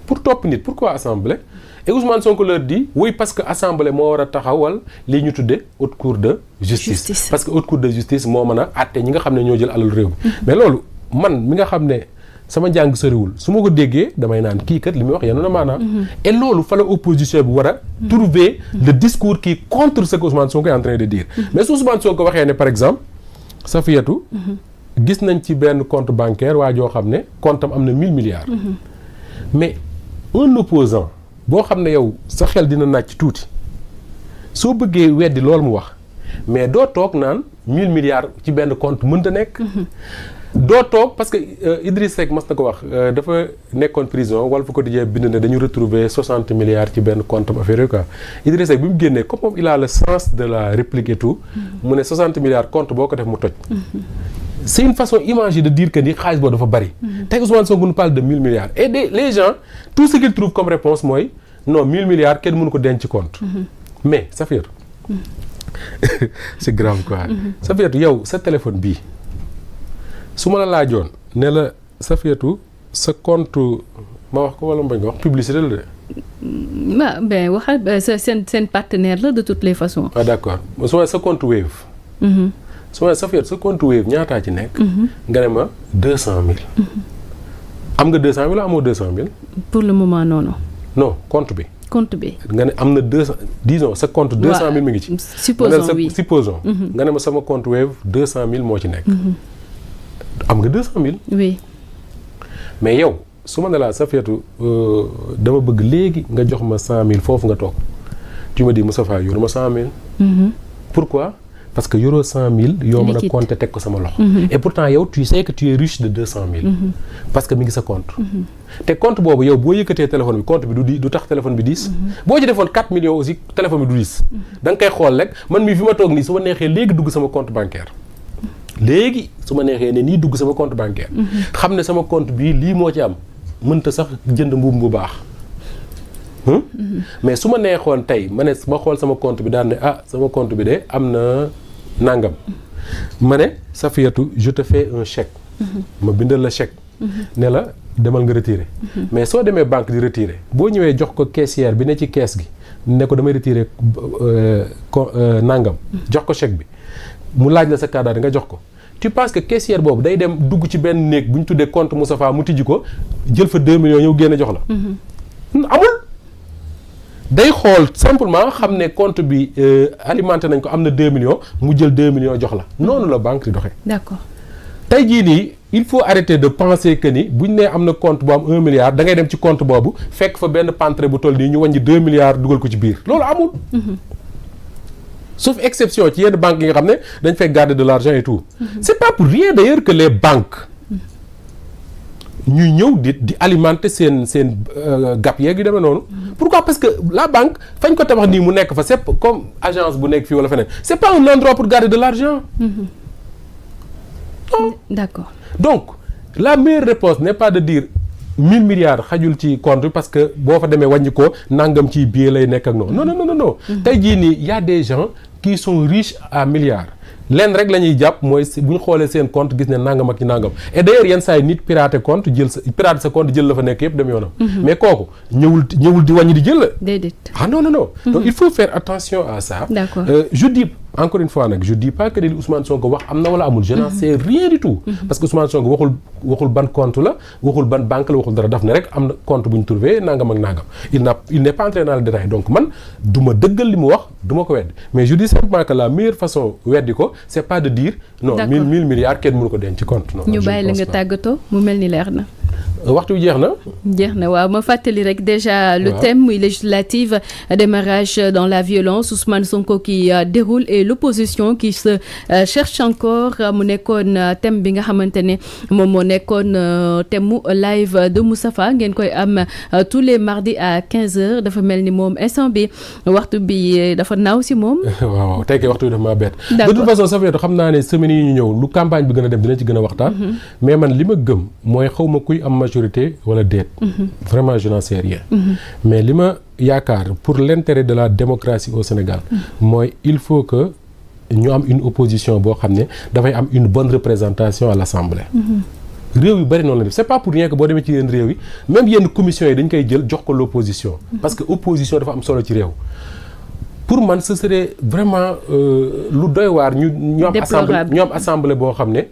pour topp nit pourquoi Assemblée et Ousmane Sonko leur dit oui parce que Assemblée moo war a taxawal lii ñu tuddee haute cour de justice. parce que haute cour de justice moo mën a àtte ñi nga xam ne ñoo jël alal réew mi. mais loolu man mi nga xam ne sama njàng soriwul su ma ko déggee damay naan kii kat li muy wax yenu na maanaam. et loolu fa la opposition bi war a trouver le discours qui contre ce que Ousmane Sonko est en train de dire. mais su Ousmane Sonko waxee ne par exemple Safiatou gis nañ ci benn compte bancaire waa joo xam ne compte am na 1000 milliards. mais un opposant boo xam ne yow sa xel dina nàcc tuuti soo bëggee weddi loolu mu wax mais doo toog naan 1000 milliards ci benn compte mënta nekk. doo toog parce que Idriss Seck mas na ko wax dafa nekkoon prison Walf Quotidien bind ne dañu retrouver 60 milliards ci benn compte am affaire yooyu quoi Idriss Seck bi mu génnee comme moom il a le sens de la réplique et tout mu ne 60 milliards compte boo ko def mu toj. c'est une façon imagée de dire que ni xaalis boobu dafa bari. tey Ousmane Sonko nous parle de 1000 milliards et les gens tout ce qu'ils trouvent comme réponse mooy non 1000 milliards kenn mënu ko denc ci compte. mais Safiatou c'est grave quoi. Safiatou yow sa téléphone bii. su ma la laajoon ne la Safiatou sa compte ma wax ko wala ma bañ ko wax publicité la de. ah ben waxal seen partenaire la de toutes les façons. ah d'accord su ma sa compte Wave. su ma Safiatou sa compte Wave ñaataa ci nekk. nga ne ma 200000. am nga 200000 wala amoo 200000. pour le moment non. non compte bi. compte bi. nga ne am na 200 disons sa compte 200000 mi ngi ci. supposons oui supposons. nga ne ma sama compte Wave 200000 moo ci nekk. am nga 200000. oui. mais yow su ma ne laa Safiatou dama bëgg léegi nga jox ma 100000 foofu nga toog tu me dis Moustapha yor ma 100000. pourquoi parce que yoroo 100000. yoo mën a compter teg ko sama loxo. et pourtant yow tu sais que tu es riche de 200000. parce que mi ngi sa compte. te compte boobu yow boo yëkkatee téléphone bi compte bi du tax téléphone bi diis. boo ci defoon 4 millions aussi téléphone bi du diis. da nga koy xool rek man mii fi ma toog nii su ma neexee léegi dugg sama compte bancaire. léegi su ma neexee ne nii dugg sama compte bancaire. xam ne sama compte bii lii moo ci am mënta sax jënd mbuum bu baax. mais su ma neexoon tey ma ne ma xool sama compte bi daan ne sama compte bi de am na nangam. ma ne Safiatou je te fais un chèque. ma bindal la chèque. ne la demal nga retirer. mais soo demee banque di retirer boo ñëwee jox ko caissière bi ne ci caisse gi ne ko damay retirer nangam. jox ko chèque bi. mu laaj la sa carte d'identité nga jox ko tu penses que caissière boobu day dem dugg ci benn néeg bu ñu tuddee compte Moustapha mu tijji ko jël fa 2 millions ñëw génne jox la. amul. day xool simplement xam ne compte bi alimenté nañ ko am na 2 millions mu jël 2 millions jox la noonu la banque di doxee. d'accord. tey jii nii il faut arrêter de penser que ni buñ nee am na compte bu am 1 milliard da ngay dem ci compte boobu fekk fa benn pantre bu toll nii ñu wàññi 2 milliards dugal ko ci biir loolu amul. sauf exception ci yenn banques yi nga xam ne dañ fay garder de l'argent et tout. c'est pas pour rien d'ailleurs que les banques ñuy ñëw di alimenter seen gap yeeg yu demee noonu. pourquoi parce que la banque fañ ko tabax nii mu nekk fa c'est comme agence bu nekk fii wala feneen c'est pas un endroit pour garder de l'argent. Non. D'accord. Donc la meilleure réponse n'est pas de dire 1000 milliards xajul ci compte parce que boo fa demee wàññi ko nangam ci biir lay nekk ak noonu non. tey jii nii y a des gens qui sont riches à milliards. lenn rek la ñuy jàpp mooy bu ñu xoolee seen compte gis ne nangam ak ci nangam et d'ailleurs yenn saa yi nit pirater compte pirater sa compte jël la fa nekk yëpp dem yoonam. mais kooku ñëwul di wàññi di jël la. déedéet. non. donc il faut faire attention à ça. D'accord. Je dis encore une fois nag je dis pas que li Ousmane Sonko wax am na wala amul. je n'en sais rien du tout. parce que Ousmane Sonko waxul ban compte la waxul ban banque la waxul dara daf ne rek am na compte bu ñu trouvé nangam ak nangam il n'est pas entré dans le détail donc man du ma dëggal li mu wax du ma ko weddi mais je dis simplement que la meilleure façon weddi ko c'est pas de dire. non 1000 milliards kenn mënu ko denc ci compte. non ñu bàyyi la nga tàggatoo mu mel ni leer na. waxtu bi jeex na waaw ma fàttali rek déjà le thème muy législative démarrage dans la violence Ousmane Sonko qui déroule et l'opposition qui se cherche encore mu nekkoon thème bi nga xamante ne moom moo nekkoon thème mu live de Moustapha ngeen koy am tous les mardis à 15h dafa mel ni moom instant bi waxtu bi dafa naaw si moom. waaw tey kay waxtu bi dafa maa bett. de toute façon Safiatou xam naa ne semaines yi ñu ñëw lu campagne bi gën a dem dina ci gën a waxtaan. mais man li ma gëm mooy xaw ma kuy am majorité wala déet. Vraiment je n'en sais rien. mais li ma yaakaar pour l'intérêt de la démocratie au Sénégal mooy il faut que ñu am une opposition boo xam ne dafay am une bonne représentation à l'Assemblée. réew yu bari noonu la def c'est pas pour rien que boo demee ci yenn réew yi même yenn commissions yi dañ koy jël jox ko l'opposition. parce que opposition dafa am solo ci réew. pour man ce serait vraiment lu doy waar ñu am assemblée boo xam ne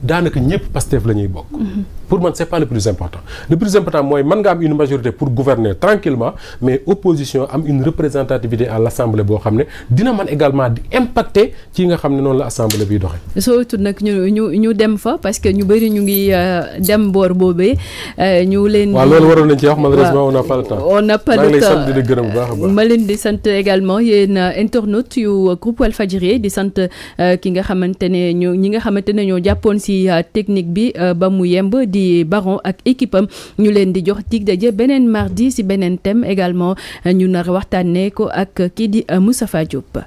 daanaka ñëpp Pastef la ñuy bokk. pour man c'est pas le plus important mooy mën nga am une majorité pour gouverner tranquillement mais opposition am une représentativité à l'Assemblée boo xam ne dina mën également di impacter ci nga xam ne noonu la Assemblée biy doxee. surtout nag ñu dem fa parce que ñu bëri ñu ngi dem boor boobee ñu leen. waaw loolu waroon nañ ci wax malheureusement on n'a pas le temps. on n'a pas le temps maa ngi lay sant di la gërëm bu baax a baax. ma leen di sant également yéen internautes yu groupe Walfadjri di sant ki nga xamante ne ñi nga xamante ne ñoo jàppoon si technique bi ba mu yemb di Baron ak équipe am ñu leen di jox dig daje beneen mardi si beneen thème également ñu nar waxtaanee ko ak kii di Moustapha Diop.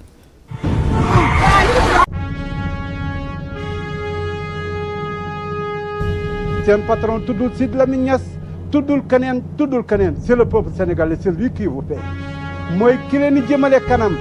seen patron tuddul Sidy Lamine Niass tuddul keneen c'est le peuple sénégalais, c'est lui qui vous paie mooy ki leen di jëmale kanam.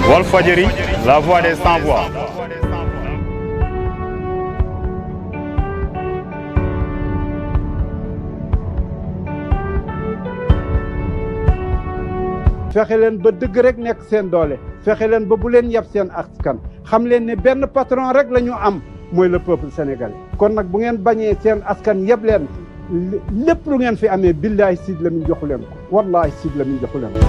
Walfadjri, la voix des sans voix. fexe leen ba dëgg rek nekk seen doole fexe leen ba bu leen yab seen askan xam leen ne benn patron rek la ñu am mooy le peuple sénégalais kon nag bu ngeen bañee seen askan yeb leen lépp lu ngeen fi amee billahi Sidy Lamine joxu leen ko wallahi Sidy Lamine joxu leen ko.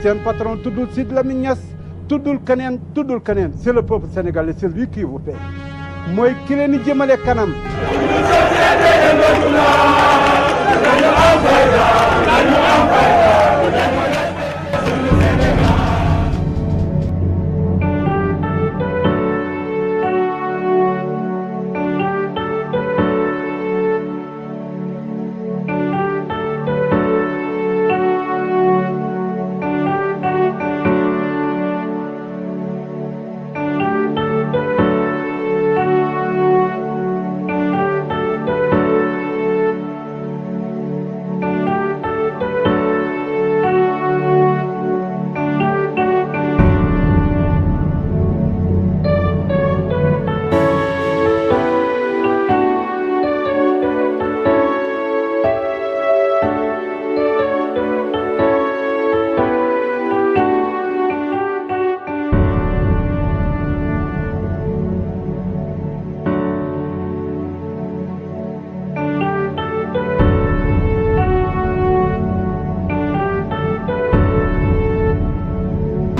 seen patron tuddul Sidy Lamine Niass tuddul keneen c'est le peuple sénégalais, c'est lui qui vous paie mooy ki leen di jëmale kanam.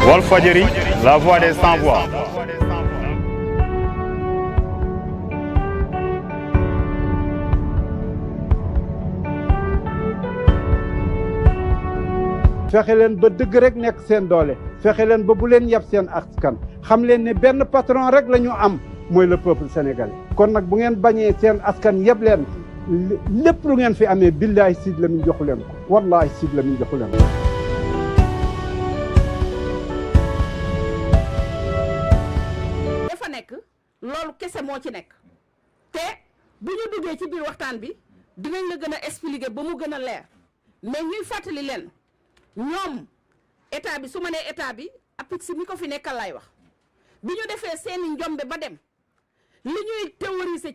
Walfadjri, la voix des sans voix. fexe leen ba dëgg rek nekk seen doole fexe leen ba bu leen yab seen askan xam leen ne benn patron rek la ñu am mooy le peuple sénégalais kon nag bu ngeen bañee seen askan yeb leen lépp lu ngeen fi amee billahi Sidy Lamine joxu leen ko wallahi Sidy Lamine joxu leen ko. dafa nekk loolu kese moo ci nekk te bu ñu duggee ci biir waxtaan bi dinañ la gën a expliquer ba mu gën a leer mais ñuy fàttali leen ñoom état bi su ma nee état bi APIX mi ko fi nekkal laay wax bi ñu defee seeni njombe ba dem li ñuy théoriser